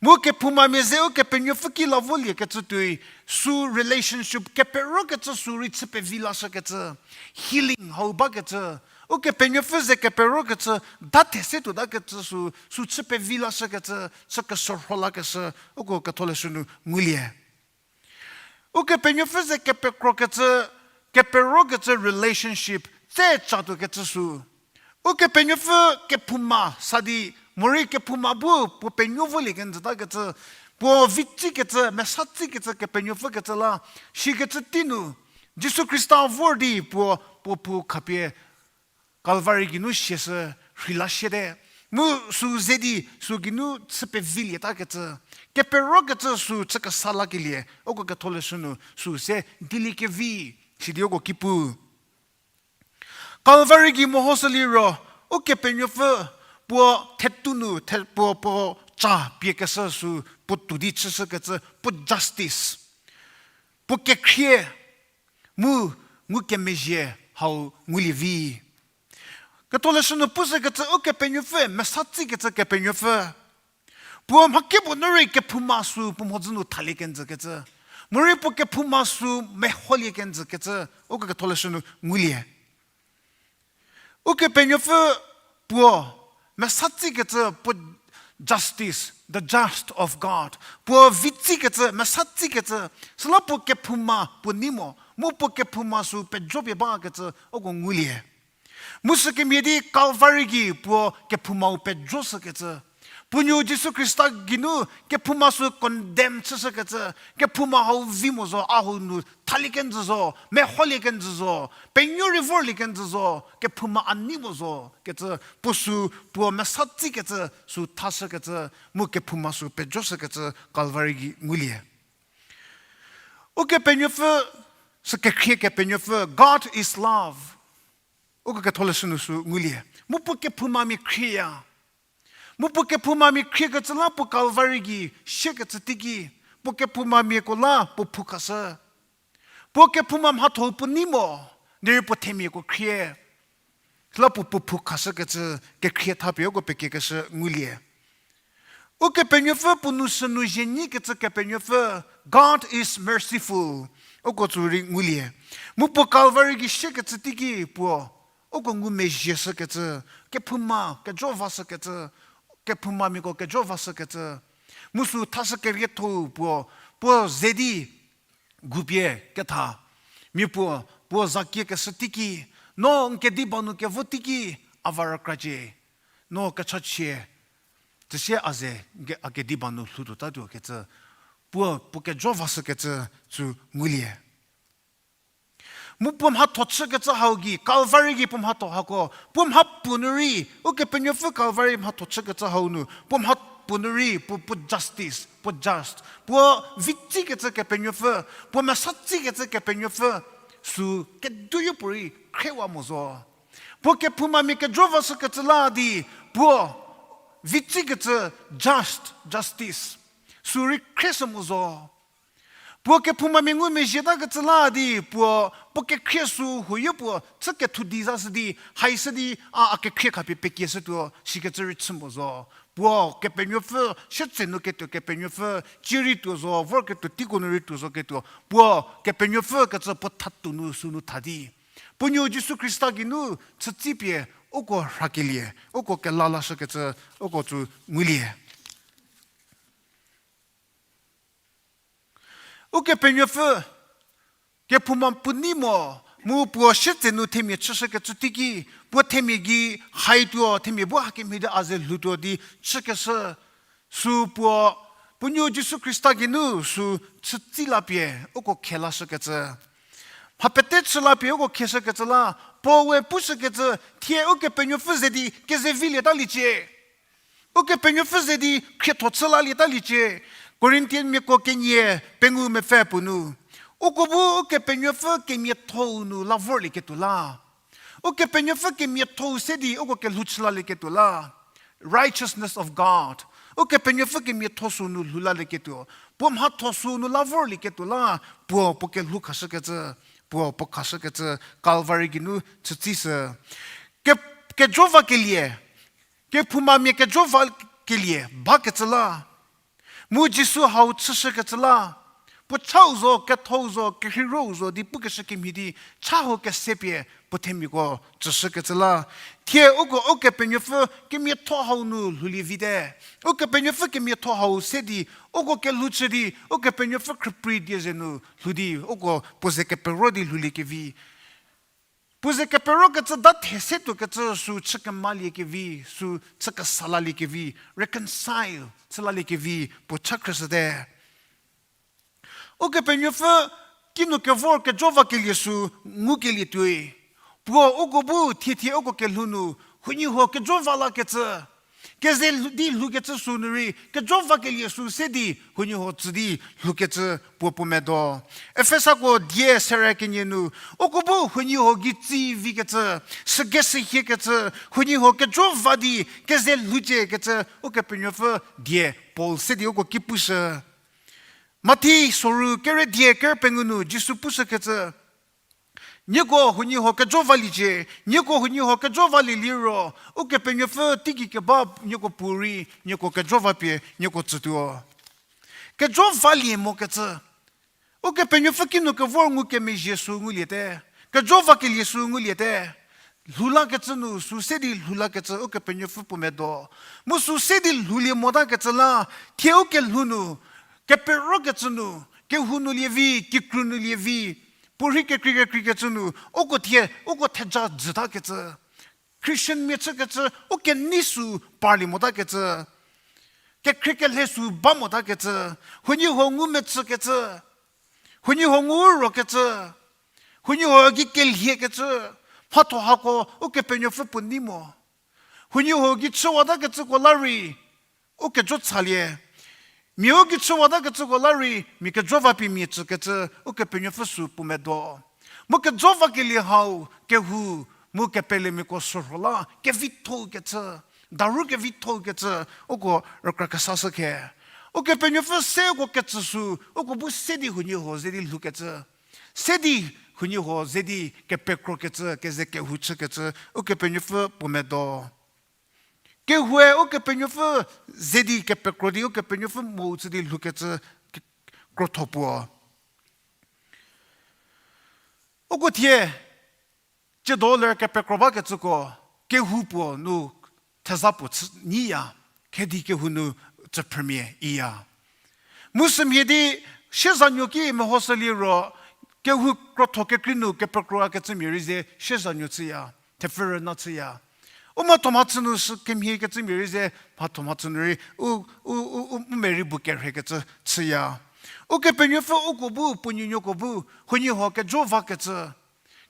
Mu kephoumamia ze Ukepenuopfü ki la voliekecü tuoi, sü relationship keperokecü sü rei chü pevi lashükecü, healing hau bakecü, Ukepenuopfü ze keperokecü, dathe se tuotakecü sü, sü chü pevi lashükecü, chü keshürho lakeshü, uko ketholeshü nu ngulie. Ukepenuopfü ze kepekrokecü, keperokecü relationship tse chatuokecü sü, Ukepenuopfü kephouma sa di, morei kephouma bu puo penuo volie kenjütakecü, puo vitsikecü, mesatsikecü Kepenuopfü kecü la, shikecü tei nu, Jisu Khrista vor di puo, puo phou khapie Calvary geinu siashü, rheila siate. Mu sü ze di sü geinu chü pevilietakecü, keperokecü sü chü kesa lakelie, uko ketholeshü nu sü se dieliekevi, sidi uko ki pu. Calvary gei mehoshü liro, Ukepenuopfü puo thetu nu, the-, puo, puo ca piekeshü sü, puo tou di chüshükecü, puo justice, puo kekhrie, mu ngukemezhie hau ngulie vi. Ketholeshü nu pushükecü Ukepenuopfü, mesatsikecü Kepenuopfü. Puo mhakipuo nu rei kephouma sü puo mhodzü nu thalie kenjükecü, morei puo kephouma sü meholie kenjükecü, uko ketholeshü nu ngulie. Ukepenuopfü puo mesatsikecü, puo justice, the just of God. Puo vitsikecü, mesatsikecü, süla puo kephouma puo nei mo, mu puo kephouma sü pejopie bakecü uko ngulie. Mu sükemhie di Calvary gei puo kephoumau pejoshükecü, puo nuo Jisu Khrista geinu kephouma sü condemn chüshükecü, kephouma hau vi mo zo, a hau nu thalie kenjü zo, meholie kenjü zo, penuo rei vorlie kenjü zo, kephouma a nei mo zo kecü, puo sü puo mesatsikecü sü thashükecü, mu kephouma sü pejoshükecü Calvary gei ngulie. Ukepenuopfü, sü kekhrie Kepenuopfü, God is love. Uko ketholeshü nu sü ngulie. Mu puo kephoumamia khrieya. Mu puo kephoumamia khriekecü la puo Calvary gei siekecü teiki, puo kephoumamiako la puo phou khashü. Puo kephouma mhatho puo nei mo, derei puo themiako khrie. Süla puo, puo phou khashükecü kekhrie thapie uko pekiekeshü ngulie. Ukepenuopfü puo nou sünu zhie nyikecü Kepenuopfü, God is merciful. Uko tsü rei ngulie. Mu puo Calvary gei siekecü teiki puo, uko ngumezhie shükecü, kephouma kejo vashükecü, kephoumamiako kejo vashükecü. Mu sü thashü kerietho-u puo, puo ze di gupie ketha. Mia puo, puo zakiekeshü teiki, no n kediba nu kevo teiki, a va rükracie. No kechachie, tsüsie a ze, n ke-, a kediba nu lhoutuotatuo kecü, puo, puo kejo vashükecü tsü ngulie. Mu puo mhatho chükecü hau gei, Calvary gei puo mhatho hako, puo mhapuo nu rei, Ukepenuopfü Calvary mhatho chükecü hau nu, puo mhapuo nu rei, puo, puo justice, puo just, puo vitsikecü Kepenuopfü, puo mesatsikecü Kepenuopfü, sü keduoyo puorei khriewa mo zo. Puo kephoumamia kejo vashükecü la di, puo vitsikecü just, justice, sü rei khrieshü mo zo. Puo kephoumamia ngumezhie takecü la di, puo, puo kekhrie sü huoyo puo chü kethu di zashü di, haishü di, a, a kekhrie khapie pekieshütuo, shikecü rei chü mo zo. Puo Kepenuopfü, sietsenu ketuo Kepenuopfü, cie rei tuo zo, vorketuo teiko nu rei tuo zo ketuo. Puo Kepenuopfü kecü puo thatu nu sünu tha di. Puo nuo Jisu Khrista geinu chütsipie, uko rhakelie, uko kela lashükecü, uko tsü ngulie. Ukepenuopfü, kephouma puo nei mo, mu puo sietsenu themia chüshükecü teiki, puo themia gei haituo, themia bu hakemhie di a ze lhoutuo di chükeshü, sü puo, puo nuo Jisu Khrista geinu sü chütsi lapie, uko khe lashükecü. Mha pete chü lapie uko kheshükecü la, Paul-e pushükecü, thie Ukepenuopfü ze di kezevilie taliecie. Ukepenuopfü ze di khrietho chü lalie taliecie. Corinthianmiako kenie pengou mepfü puo nu. Uko bu Ukepenuopfü kemiathou nu la vorlieketuo la. Ukepenuopfü kemiathou se di uko kelhou chü lalieketuo la. Righteousness of God. Ukepenuopfü kemiatho sü nu lhou lalieketuo. Puo mhatho sü nu la vorlieketuo la. Puo, puo kelhou khashükecü. Puo, puo khashükecü. Calvary geinu chütsishü. Ke, kejo vakelie. Kephoumamia kejo vakelie bakecü la. Mu Jisu hau chüshükecü la. Puo chau zo, kethou zo, kerheirou zo di pukeshü kemhie di, cha hau kesepie puo themiako tsüshükecü la. Thie uko Ukepenuopfü kemiatho hau nu lhoulie vite. Ukepenuopfü kemiatho hau se di, uko kelhou chü di, Ukepenuopfü khrüprei die ze nu lhou di, uko puo ze kepero di lhouliekevi. Puo ze keperokecü dathe se tuokecü sü chü kemaliekevi, sü chü kesa laliekevi, reconcile chü laliekevi, puo cha khrüshüte. Ukepenuopfü kinu kevor kejo vakelie sü ngukelie tuoi. Puo uko bu thiethie uko kelhou nu, huoniehuo kejo va lakecü. Keze lhou, di lhoukecü sü nu rei, kejo vakelie sü se di, huoniehuo tsü di lhoukecü puo puo medo. Efesako die sere kenie nu, uko bu huoniehuo gei tsi vikecü, süge sühiekecü, huoniehuo kejo va di, keze lhouciekecü, Ukepenuopfü die Paul se di uko ki pushü. Mathi soru kere die kere pengou nu Jisu pushükecü. Nieko huoniehuo kejo valiecie, nieko huoniehuo kejo valie liro, Ukepenuopfü teigei keba nieko puorei, nieko kejo vapie, nieko tsütuo. Kejo valie mokecü. Ukepenuopfü kinu kevor ngukemezhie sü nguliete. Kejo vakelie sü nguliete. Lhoulakecü nu, sü se di lhoulakecü Ukepenuopfü puo medo. Mu sü se di lhoulie motakecü la, thie ukelhou nu, keperokecü nu, kehou nu lievi, kikru nu lievi, puorhi kekrei kekreikecü nu, uko thie, uko theja jütakecü. Christian mia chükecü, ukenei sü parlie motakecü. Kekhrie kelhe sü ba motakecü. Huoniehuo ngumecükecü. Huoniehuo ngu rokecü. Huoniehuo gei kelhiekecü. Mhatho hako Ukepenuopfü puo nei mo. Huoniehuo gei chüwatakecüko la rei, u kejo tsalie. Mia u gei chüwatakecüko la rei, mia kejo vapie mia tsükecü, Ukepenuopfü sü puo medo. Mu kejo vakelie hau, kehou, mu kepelemiako sorho la, kevithoukecü, daru kevithoukecü, uko rükra kesashü khe. Ukepenuopfü se uko ketsü sü, uko bu se di huoniehuo ze di lhoukecü. Se di huoniehuo ze di kepekrokecü, keze kehou chükecü, Ukepenuopfü puo medo. Kehoue Ukepenuopfü ze di kepekro di, Ukepenuopfü mou chü di lhoukecü ke-, krotho puo. Uko thie, tsiedo ler kepekro bakecüko, kehou puo nu theza puo chü nyiya, khedi kehou nu tsüphrümia iya. Mu sümhie di, siezanuo ki mehoshü liro, kehou krotho kekrei nu kepekro kecümia rei ze siezanuo chüya, thepfü rüna chüya. U mhatho mhachü nu sü kemhie kecümia rei ze, mhatho mhachü nu rei, u, u, u, u, u merei bu kerhekecü chüya. Ukepenuopfü uko bu, puo nuonuoko bu, huoniehuo kejo vakecü.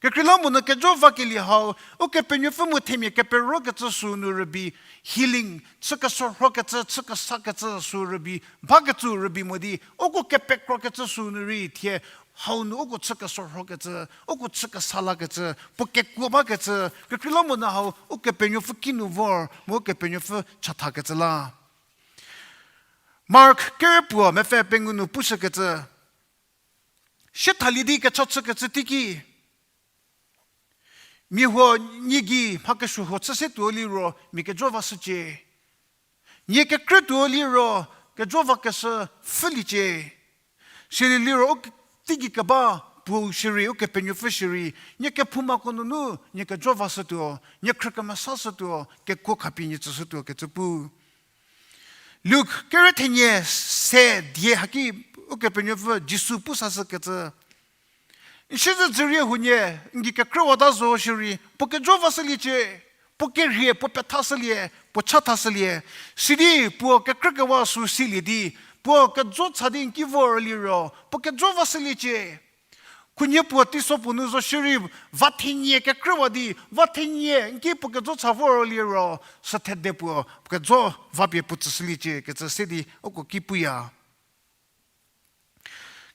Kekreilamonyü kejo vakelie hau, Ukepenuopfü mu themia keperokecü sü nu rübei, healing, chü kesorhokecü, chü kesakecü sü rübei, bakecü rübei mo di, uko kepekrokecü sü nu rei thie, hau nu uko chü kesorhokecü, uko chü kesa lakecü, puo kekuo bakecü, kekreilamonyü hau, Ukepenuopfü kinu vor, mu Ukepenuopfü chathakecü la. Mark kerü puo mepfü pengou nu pushükecü. sie thalie di kecha chükecü teiki, mia huo nie gei mha kesuo huo chü se tuo liro mia kejo vashücie. Nie kekrü tuo liro kejo vakeshü pfhüliecie. Sili liro u teigei keba puou shierei, Ukepenuopfü shierei, nie kephoumako nunu nie kejo vashütuo, nie khrü kemesashütuo, kekuo khapie nie tsüshütuo kecü pu. Luk kere thenie se die haki Ukepenuopfü Jisu pu sashükecü. N siezedzürie huonie, n gei kekrüwata zo shierei, puo kejo vashüliecie, puo kerhie, puo pethashülie, puo chathashülie. Sidi puo kekrükewa sü silie di, puo kejo cha di n ki vor liro, puo kejo vashüliecie. Khunhie puo teiso puo nu zo shierei, va thenie kekrüwa di, va thenie n ki puo kejo cha vor liro, sü thede puo, puo kejo vapie puo tsüshüliecie, kecü se di uko ki puya.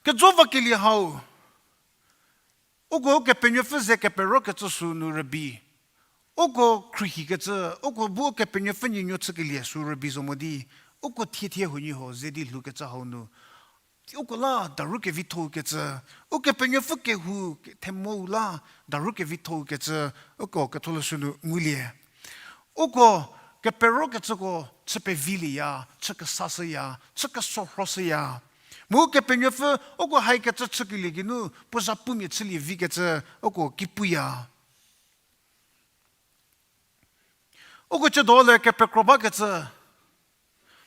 Kejo vakelie hau, uko Ukepenuopfü ze keperokecü sü nu rübei. Uko khruohikecü, uko bu Ukepenuopfü nuonuo chükelie sü rübei zo mo di, uko thiethie huoniehuo ze di lhoukecü hau nu uko la daru kevitho-u kecü, Ukepenuopfü kehou themou la daru kevitho-u kecü, uko ketholeshü nu ngulie. Uko keperokecüko chü pevilieya, chü kesashüya, chü kesorhoshüya. Mu Ukepenuopfü uko haikecü chükelie geinu puo zhapumia chülie vikecü uko ki puya. Uko tsiedo le kepekro bakecü,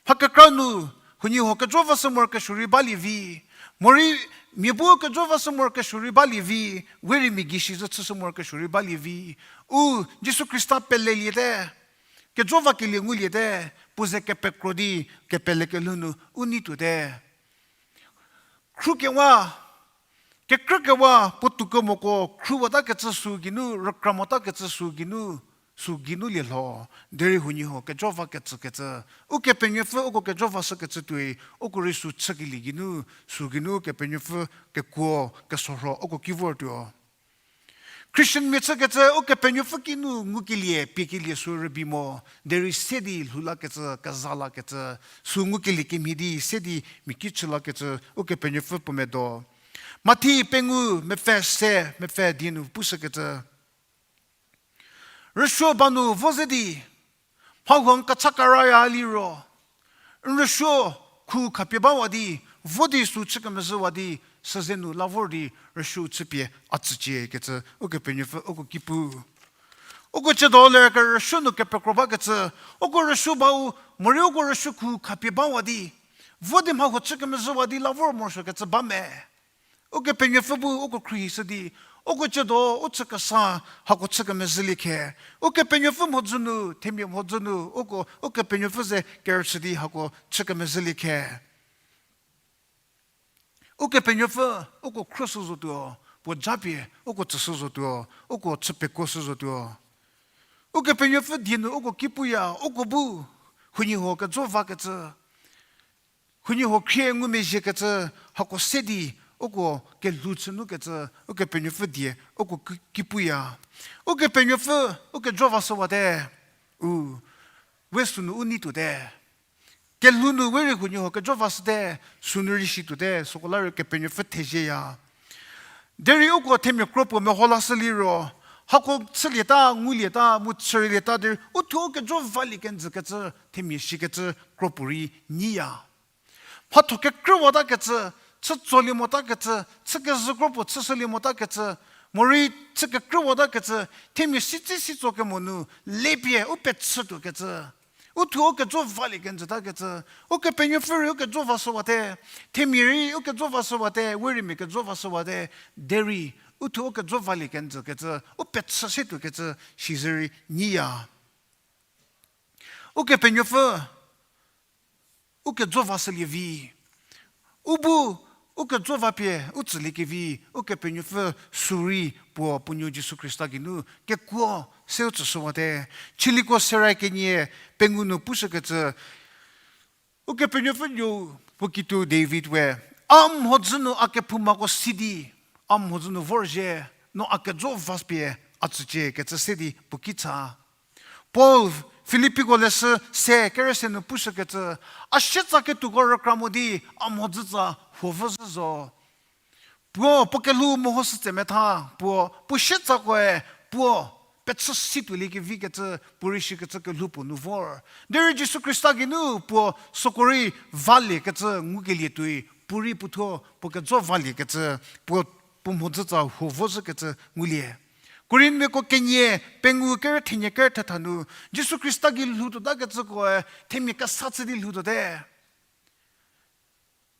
mha kekra nu huoniehuo kejo vashü morokesuo rei balie vi, morei mia bu kejo vashü morokesuo rei balie vi, we rei mia gei shi zü chüshü morokesuo rei balie vi. U Jisu Khrista peleliete, kejo vakelie nguliete, puo ze kepekro di kepele kelhou nu u nei tuote. Khrükewa, kekrükewa puotou kemoko khrüwatakecü sü geinu, rükra motakecü sü geinu, sü geinu lielho, derei huoniehuo kejo vakecükecü, Ukepenuopfü uko kejo vashükecü tuoi, uko rei sü chükelie geinu, sü geinu Ukepenuopfü kekuo, kesorho uko ki vortuo. Christianmia chükecü Ukepenuopfü kinu ngukelie, piekelie sü rübei mo, derei se di lhoulakecü, keza lakecü, sü ngukelie kemhie di se di mia ki chü lakecü Ukepenuopfü puo medo. Mathi pengou mepfü se, mepfü die nu pushükecü, rüsuo ba nu vo ze di, mha huo n kecha keraya liro, n rüsuo khu khapie bawa di, vo di sü chü kemezhüwa di, süze nu la vor di rüsuo chüpie a tsücie kecü Ukepenuopfü uko ki pu. Uko tsiedo ler kerüsuo nu kepekro bakecü, uko rüsuo bau, morei uko rüsuo khu khapie bawa di, vo di mha huo chü kemezhüwa di la vor morosuokecü ba me. Ukepenuopfü bu uko khruohishü di, uko tsiedo u chü kesa hako chü kemezhülie khe. Ukepenuopfü mhodzü nu, themia mhodzü nu, uko, Ukepenuopfü ze kerüchü di hako chü kemezhülie khe. Ukepenuopfü uko khruoshü zotuo, puo japie uko tsüshü zotuo, uko chü pekuoshü zotuo. Ukepenuopfü die nu uko ki puya, uko bu huoniehuo kejo vakecü, huoniehuo khrie ngumezhiekecü, hako se di uko kelhou chü nukecü, Ukepenuopfü die uko ki, ki puya. Ukepenuopfü u kejo vashüwate, u, we sünu u nei tuote. Kelhou nu we rei huoniehuo kejo vashüte, sünu rei shi tuote, süko la rei Kepenuopfü thezieya. Derei uko themia kro puo meho lashü liro, hako chülieta, ngulieta, mu chülieta derei u thuo u kejo valie kenjü kecü, themia shikecü kro puo rei nyiya. Mhatho kekrüwatakecü, chütsolie motakecü, chü kezhü kro puo chüshülie motakecü, morei chü kekrüwatakecü, themia sitsi sitso kemo nu, lepie u pechütuokecü. U thuo u kejo valie kenjütakecü, Ukepenuopfü rei u kejo vashüwate, themia rei u kejo vashüwate, we rei mia kejo vashüwate, derei u thuo u kejo valie kenjükecü, u pechü se tuokecü, shizü rei nyiya. Ukepenuopfü u kejo vashülie vi. U bu u kejo vapie u tsüliekevi, Ukepenuopfü sü rei puo puo nuo Jisu Khrista geinu kekuo se u tsüshüwate. Chiliko serai kenie pengou nu pushükecü, Ukepenuopfü nuo puo kituo David we, a mhodzü nu a kephoumako si di, a mhodzü nu vorzhie, no a kejo vapie a tsücie kecü se di puo ki cha. Paul Filippiko leshü se kere se nu pushükecü, a sietsa ketuoko rükra mo di a mhodzütsa huo vüzhü zo. Puo, puo kelhou mehoshü tse metha, puo, puo sietsakoe, puo, pechü si tuoliekevi kecü, puo rei shikecü kelhou puo nu vor. Derei Jisu Khrista geinu, puo, süko rei, valiekecü ngukelie tuoi, puo rei puothuo, puo kejo valiekecü, puo, puo mhodzütsa huo vozhükecü ngulie. Korinthmiako kenie, pengou kerü thenie kerü thetha nu, Jisu Khrista gei lhoutuotakecükoe, themia kesa chü di lhoutuote.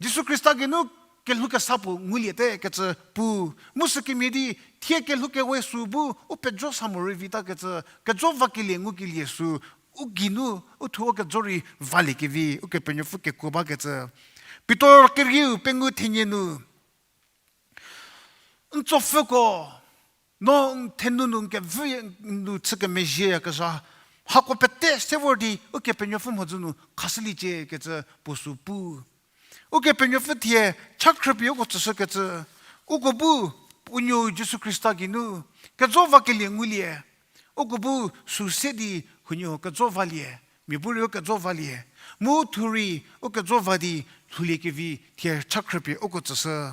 Jisu Khrista geinu kelhou kesa puo nguliete kecü pu, mu sükemhie di thie kelhou kewe sü bu u pejo sa morei vitakecü, kejo vakelie ngukelie sü, u geinu, u thuo kejo rei valiekevi, Ukepenuopfü kekuo bakecü. Pitor kerieu pengou thenie nu, n tsopfüko, no n thenu nu n kevü nu chü kemezhieyakezha, hako pete se vor di Ukepenuopfü mhodzü nu khashüliecie kecü puo sü pu. Ukepenuopfü thie cha khrüpie uko tsüshükecü, uko bu puo nuo Jisu Khrista geinu kejo vakelie ngulie, uko bu sü se di huoniehuo kejo valie, mia bu rei u kejo valie, mu thuo rei u kejo va di lhouliekevi thie cha khrüpie uko tsüshü.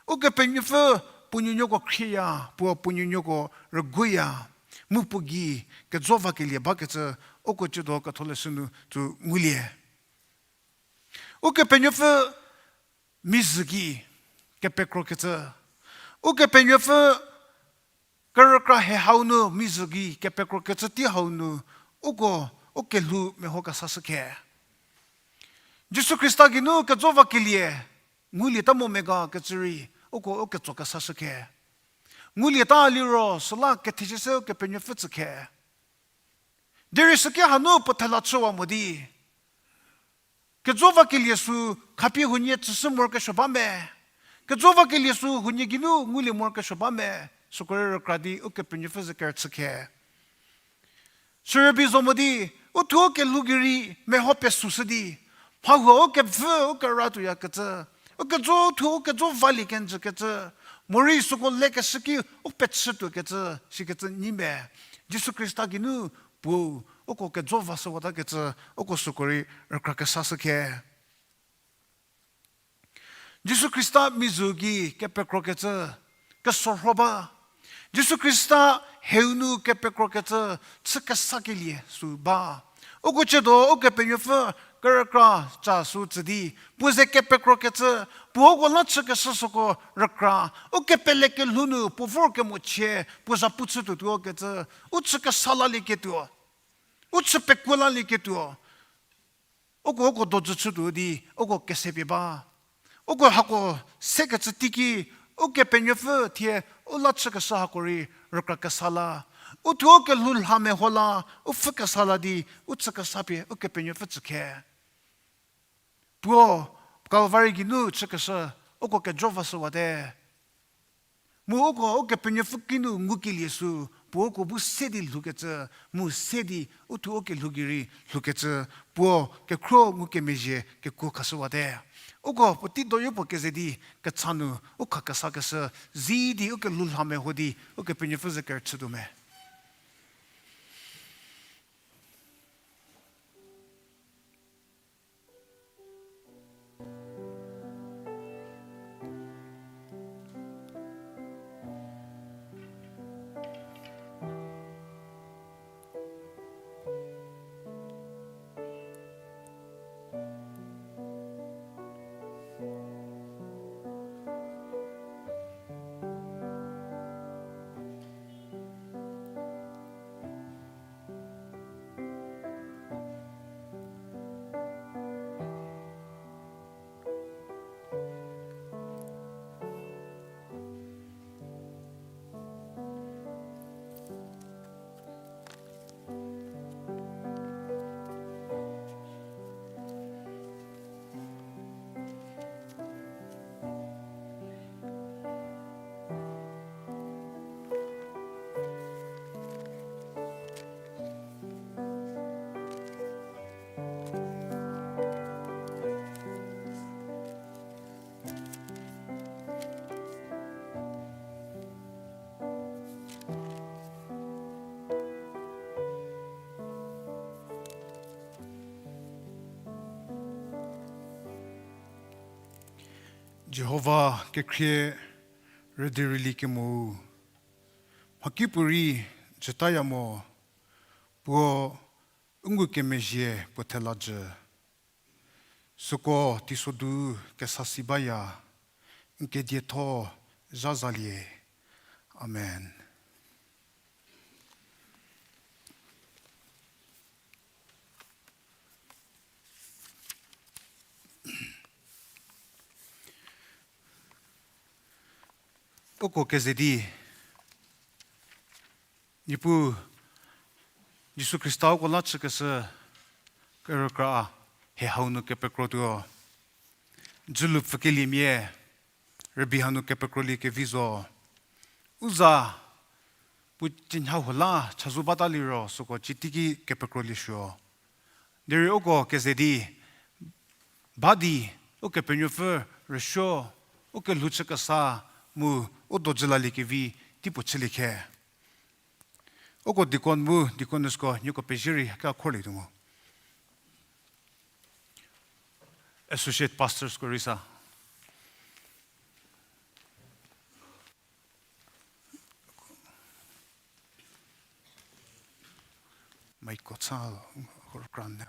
Ukepenuopfü puo nuonuoko khrieya, puo puo nuonuoko rüguoya, mu puo gei kejo vakelie bakecü uko ciedo ketholeshü nu tsu ngulie. Ukepenuopfü mizhü gei kepekrokecü. Ukepenuopfü kerükra he hau nu mizhü gei kepekrokecü tei hau nu uko u kelhou meho kesashü khe. Jisu Khrista geinu kejo vakelie ngulieta mo mega kecü rei uko u ketso kesashü khe. Ngulieta liro süla kethezie se Ukepenuopfü tsü khe. Derei süki hanu puo thela chüwa mo di kejo vakelie sü khapie huonie tsüshü morokesuo ba me. Kejo vakelie sü huonie geinu ngulie morokesuo ba me. Süko rei rükra di Ukepenuopfü ze kerüchü khe. Sürübei zo mo di, u thuo kelhou gei rei meho pesushü di, mha huo u kevü u kera tuoyakecü, u kejo thuo u kejo valie kenjükecü, morei süko lekeshü ki u pechü tuokecü, sikecü nyi me. Jisu Khrista geinu puo uko kejo vashüwatakecü, uko süko rei rükra kesashü khe. Jisu Khrista mizhü gei kepekrokecü kesorho ba. Jisu Khrista heu nu kepekrokecü chü kesakelie sü ba. Uko ciedo Ukepenuopfü kerükra ca sü tsü di, puo ze kepekrokecü, puo uko la chükeshü süko rükra, u kepele kelhou nu puo vor kemochie, puo zhapu chü tuotuo kecü, u chü kesa lalieketuo, u chü pekuo lalieketuo. Uko uko dojü chütuo di, uko kesepie ba. Uko hako sekecü teiki, Ukepenuopfü thie u la chükeshü hako rei rükra kesa la. U thuo kelhou lha meho la, u pfhü kesa la di, u chü kesa pie Ukepenuopfü tsü khe. Puo Calvary geinu chükeshü, uko kejo vashüwate. Mu uko Ukepenuopfü kinu ngukelie sü, puo uko bu se di lhoukecü, mu se di u thuo u kelhou gei rei lhoukecü, puo kekhro ngukemezhie kekuo khashüwate. Uko puotei doyopuo keze di kecha nu u kha kesakeshü, zi di u kelhou lha meho di Ukepenuopfü ze kerüchütuo me. Jihova kekhrie rüdi rüli kemou, mhakipuorei jütaya mo, puo u ngukemezhie puo thela jü. Süko teisodu kesa si baya, n kedietho zha zalie. Amen. Uko keze di, Niepuu Jisu Khrista uko la chükeshü kerükra hie hau nu kepekrotuo. Dzülu pfükeliemia rübei hanu kepekrolie kevi zo. U za puo chinha huo la chazou bata liro süko citeiki kepekrolie suo. Derei uko keze di, ba di, Ukepenuopfü rüsuo, u kelhou chükesa mu u dojü laliekevi tei puo chülie khe. Uko deacon mu deaconessko nieko pezie rei ka khorlietuo mu. Associate pastorsko rei sa. Maiko cha, hor kran.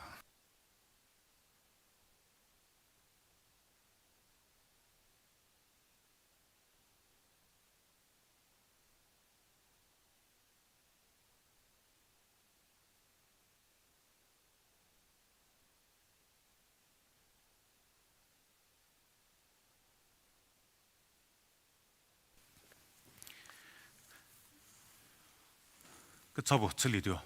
Kecha puo chülietuo.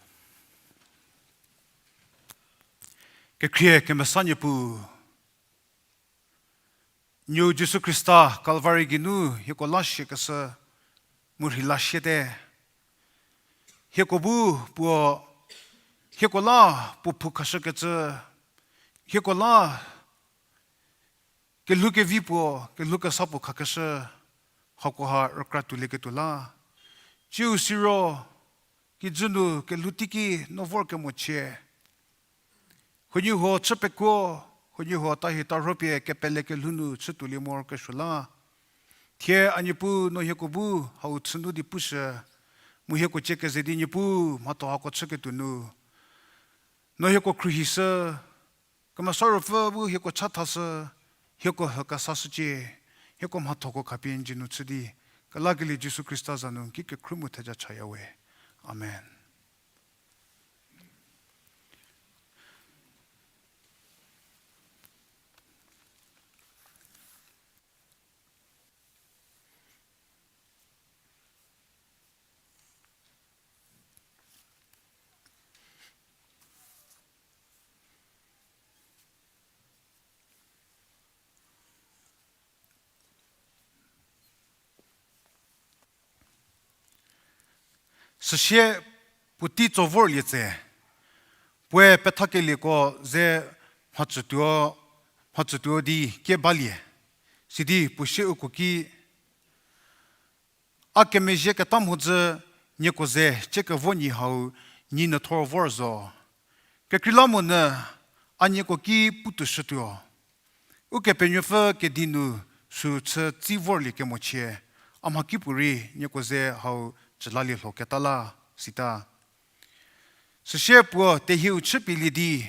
Kekhrie kemesa Niepuu, Nuou Jisu Khrista Kalvari geinu hieko la siakeshü mu rheila siate. Hieko bu puo, hieko la puo phou khashükecü, hieko la kelhou kevi puo, kelhou kesa puo khakeshü, hakoha rükra tuolieketuo la. Tsiu siro, kijü nu kelhou teiki no vorkemochie. Huoniehuo chü pekuo, huoniehuo tahi tarhopie kepele kelhou nu chü tuolie morokesuo la. Thie a Niepuu no hieko bu hau chünu di pushü, mu hieko cie keze di Niepuu mhatho hako chüketuo nu no hieko khruohishü, Kemesa Ruopfü bu hieko chathashü, hieko hükesashücie, hieko mhathoko khapie n dzie nu chü di, kelakelie Jisu Khrista za nu n ki kekhruohi mu theja chaya we. Amen. Süsie puotei tso vorlie tse, puoe pethakelieko ze mhacütuo, mhacütuo di kie balie, sidi puo sie uko ki, A kemezhie keta mhodzü nieko ze chiekevo nyi hau nyi nyü thor vor zo. Kekreilamonyü a nieko ki putuoshütuo. Ukepenuopfü kedi nu sü chü tsi vorlie kemochie, a mhakipuorei nieko ze hau cülalie lhoketa la, sita. Süsie puo tehieu chüpielie di,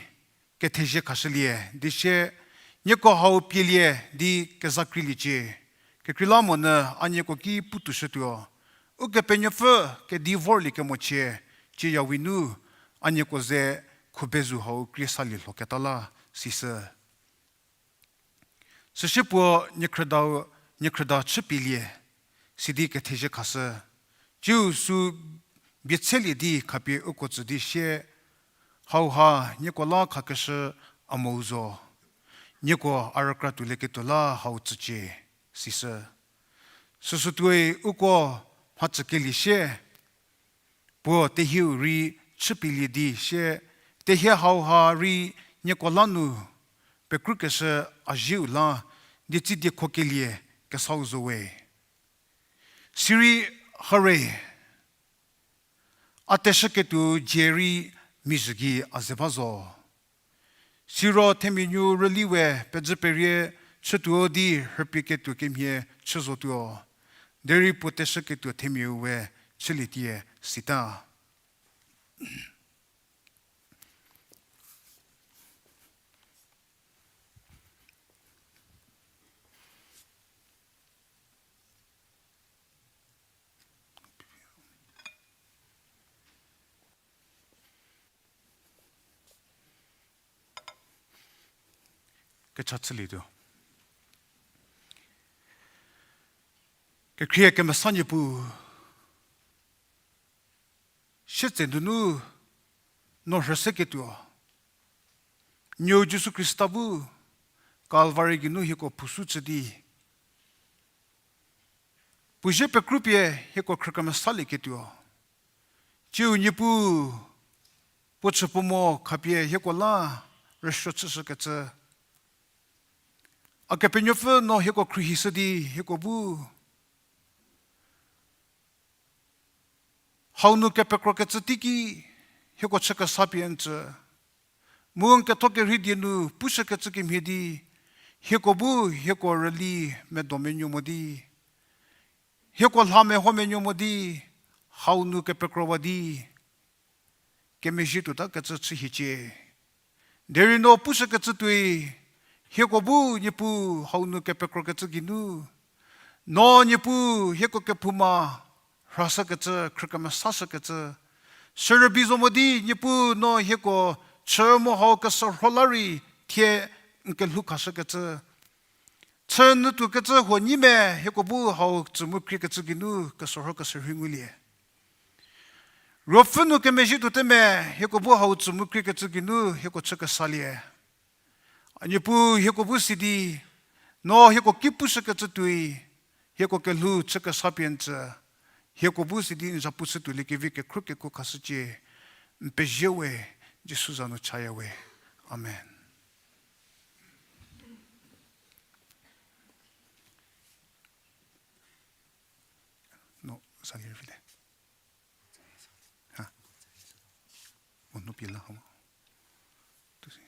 kethezie khashülie di sie, nieko hau pielie di kezakreiliecie. Kekreilamonyü a nieko ki putuoshütuo. Ukepenuopfü kedi vorlie kemochie, cieyawi nu a nieko ze khubezu hau krie salie lhoketa la, sisü. Süsie puo niekhrüdau, niekhrüda chüpielie, sidi kethezie khashü. Tsiu sü bietshelie di khapie uko tsü di sie, hauha nieko la khakeshü a mou zo. Nieko a rükra tuolieketuo la hau tsücie, sisü. Süsütuoi uko mhacükelie sie, puo tehieu rei chüpielie di sie, tehie hauha rei nieko la nu pekrükeshü a zieu la, dietsi diekhokelie kesau zo we. Sirei hare, a teshüketuo dzie rei mizhü gei a ze ba zo. Siro themia nuo rüli we pezhü perie chütuo di rhüpie ketuo kemhie chü zotuo. Derei puo teshüketuo themiau we chülietie sita. Kecha chülietuo. Kekhrie kemesa Niepuu, sietse nunu no rhüseketuo, Nuou Jisu Khrista bu Kalvari geinu hieko phusu chü di, puo zie pekrupie hieko khrükemesalieketuo. Tsiu Niepuu, puo chü puo mo khapie hieko la rüsuo chüshükecü, a Kepenuopfü no hieko khruohishü di hieko bu hau nu kepekrokecü teiki hieko chü kesa pie n tsü. Mu n ketho kerhei die nu pushükecü kemhie di, hieko bu hieko rüli medo menuo mo di, hieko lha meho menuo mo di, hau nu kepekrowa di kemezhie tuotakecü chü hiecie. Derei no pushükecü tuoi, hieko bu Niepuu hau nu kepekrokecü geinu, no Niepuu hieko kephouma rhashükecü, khrükemesashükecü, sürübei zo mo di Niepuu no hieko chü mu hau kesürho la rei thie n kelhou khashükecü, chü nyü tuokecü huo nyi me hieko bu hau tsü mu kriekecü geinu kesürho kesürhei ngulie. Ruopfü nu kemezhie tuote me hieko bu hau tsü mu kriekecü geinu hieko chü kesalie. A Niepuu hieko bu sidi, no hieko ki pushükecü tuoi, hieko kelhou chü kesa pie n tsü, hieko bu sidi n zapu chü tuoliekevi kekhruo kekuo khashücie, n pezie we, Jisu za nu chaya we. Amen. No, sa lir vite. Ha. O, no pie la hau. Tu se.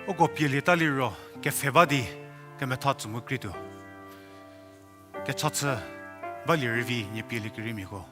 Uko pielieta liro, kepfhe ba di kemetha tsü mu krietuo. Kecha chü balie rei vi nie pieliekereimiako.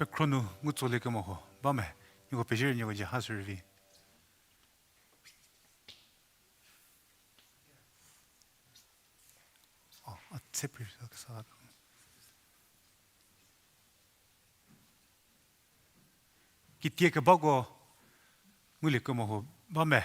Pekhro nu ngu tsolie kemo ho ba me, nieko pezie rei nieko ja ha sürei vi. O, a tse pri sa kesa. Kitie kebako ngulie kemo ho ba me.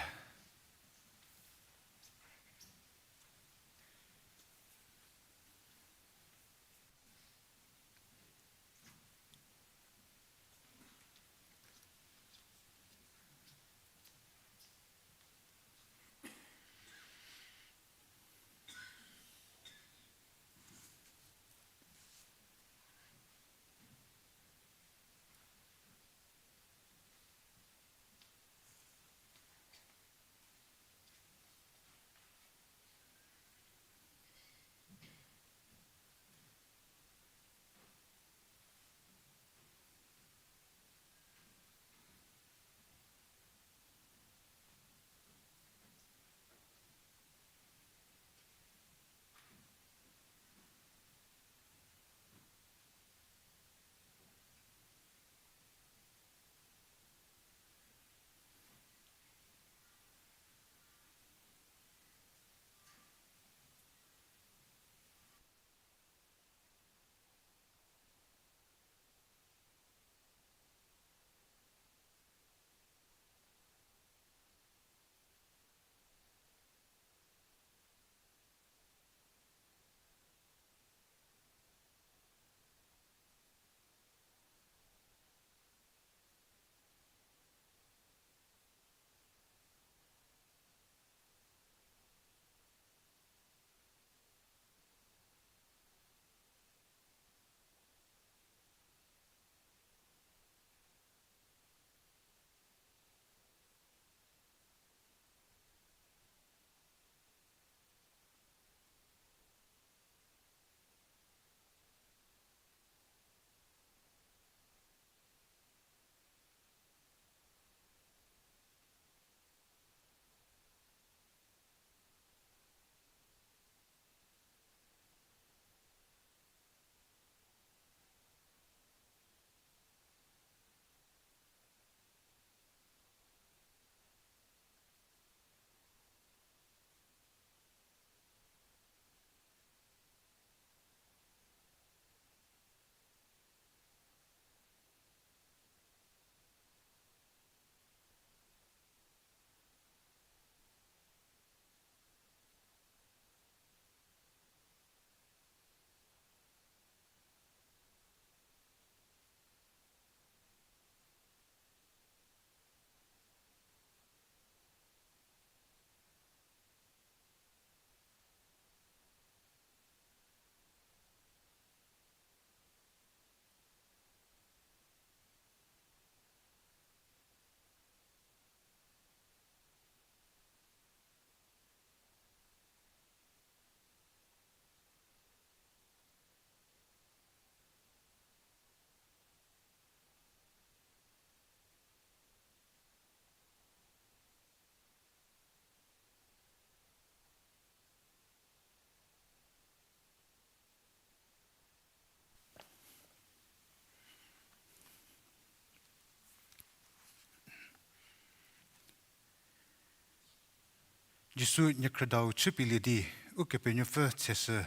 Jisu niekhrüdau chüpielie di, Ukepenuopfü tseshü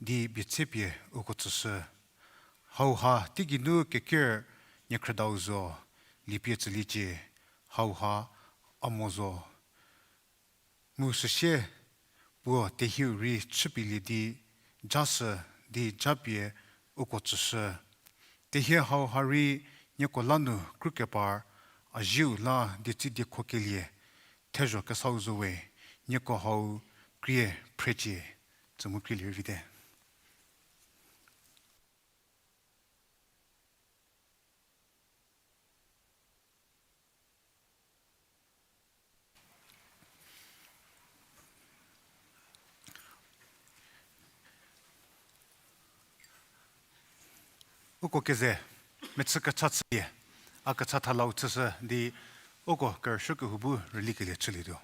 di bietsepie uko tsüshü. Hauha teigei nu keker niekhrüdau zo, liepie tsüliecie, hauha a mo zo. Mu süsie puo tehieu rei chüpielie di, jashü di japie uko tsüshü. Tehie hauha rei nieko la nu krükepar, a zieu la dietsü diekhokelie thezho kesau zo we, nieko hau krie phrecie. Tsü mu krielie rei vite. Uko keze mechü kecha chülie, a kecha thalau chüshü di uko kerüshü kehou bu rülikelie chülietuo.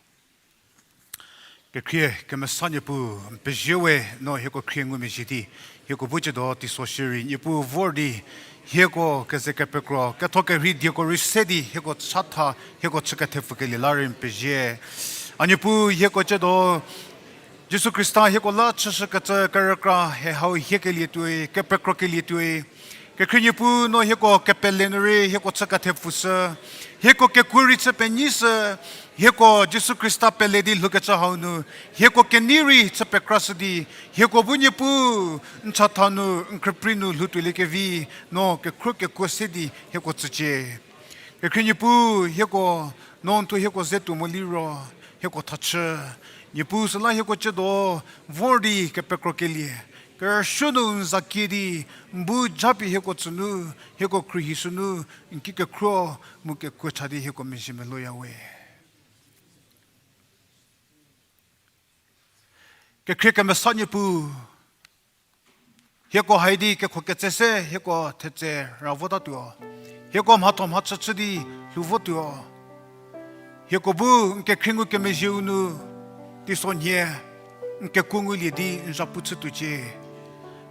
Kekhrie kemesa Niepuu, n pezie we, no hieko khrie ngumezhie di hieko bu ciedo teiso shierei Niepuu vor di hieko keze kepekro ketho kerhei dieko rei se di hieko chatha, hieko chü kethepfukelie la rei n pezie. A Niepuu, hieko ciedo Jisu Khrista hieko la chüshükecü kerükra he hau hiekelie tuoi, kepekrokelie tuoi. Kekhrie Niepuu, no hieko kepele nu rei hieko chü kethepfushü, hieko kekuo rei chü penyishü, hieko Jisu Khrista pele di lhoukecü hau nu hieko kenei rei chü pekrashü di, hieko bu Niepuu n chatha nu, n khrüprei nu lhoutuoliekevi, no kekhro kekuo se di hieko tsücie. Kekhrie Niepuu, hieko, no n thuo hieko ze tuo mo liro hieko thachü. Niepuu, süla hieko ciedo vor di kepekrokelie, kerüshü nu n za kie di, n bu japie hieko tsünu, hieko khruohishünu, n ki kekhro mu kekuo cha di hieko mezhie meloya we. Kekhrie kemesa Niepuu, hieko hai di kekhoketse se hieko thetse ra votatuo. Hieko mhatho mhachüchü di lhou votuo. Hieko bu n kekhrie ngukemezhieu nu teisonhie n kekuo ngulie di n zhapu chütuocie.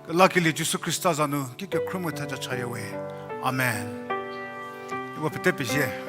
Kelakelie Jisu Khrista za nu ki kekhro mu theja chaya we. Amen. Hieko pete pezie.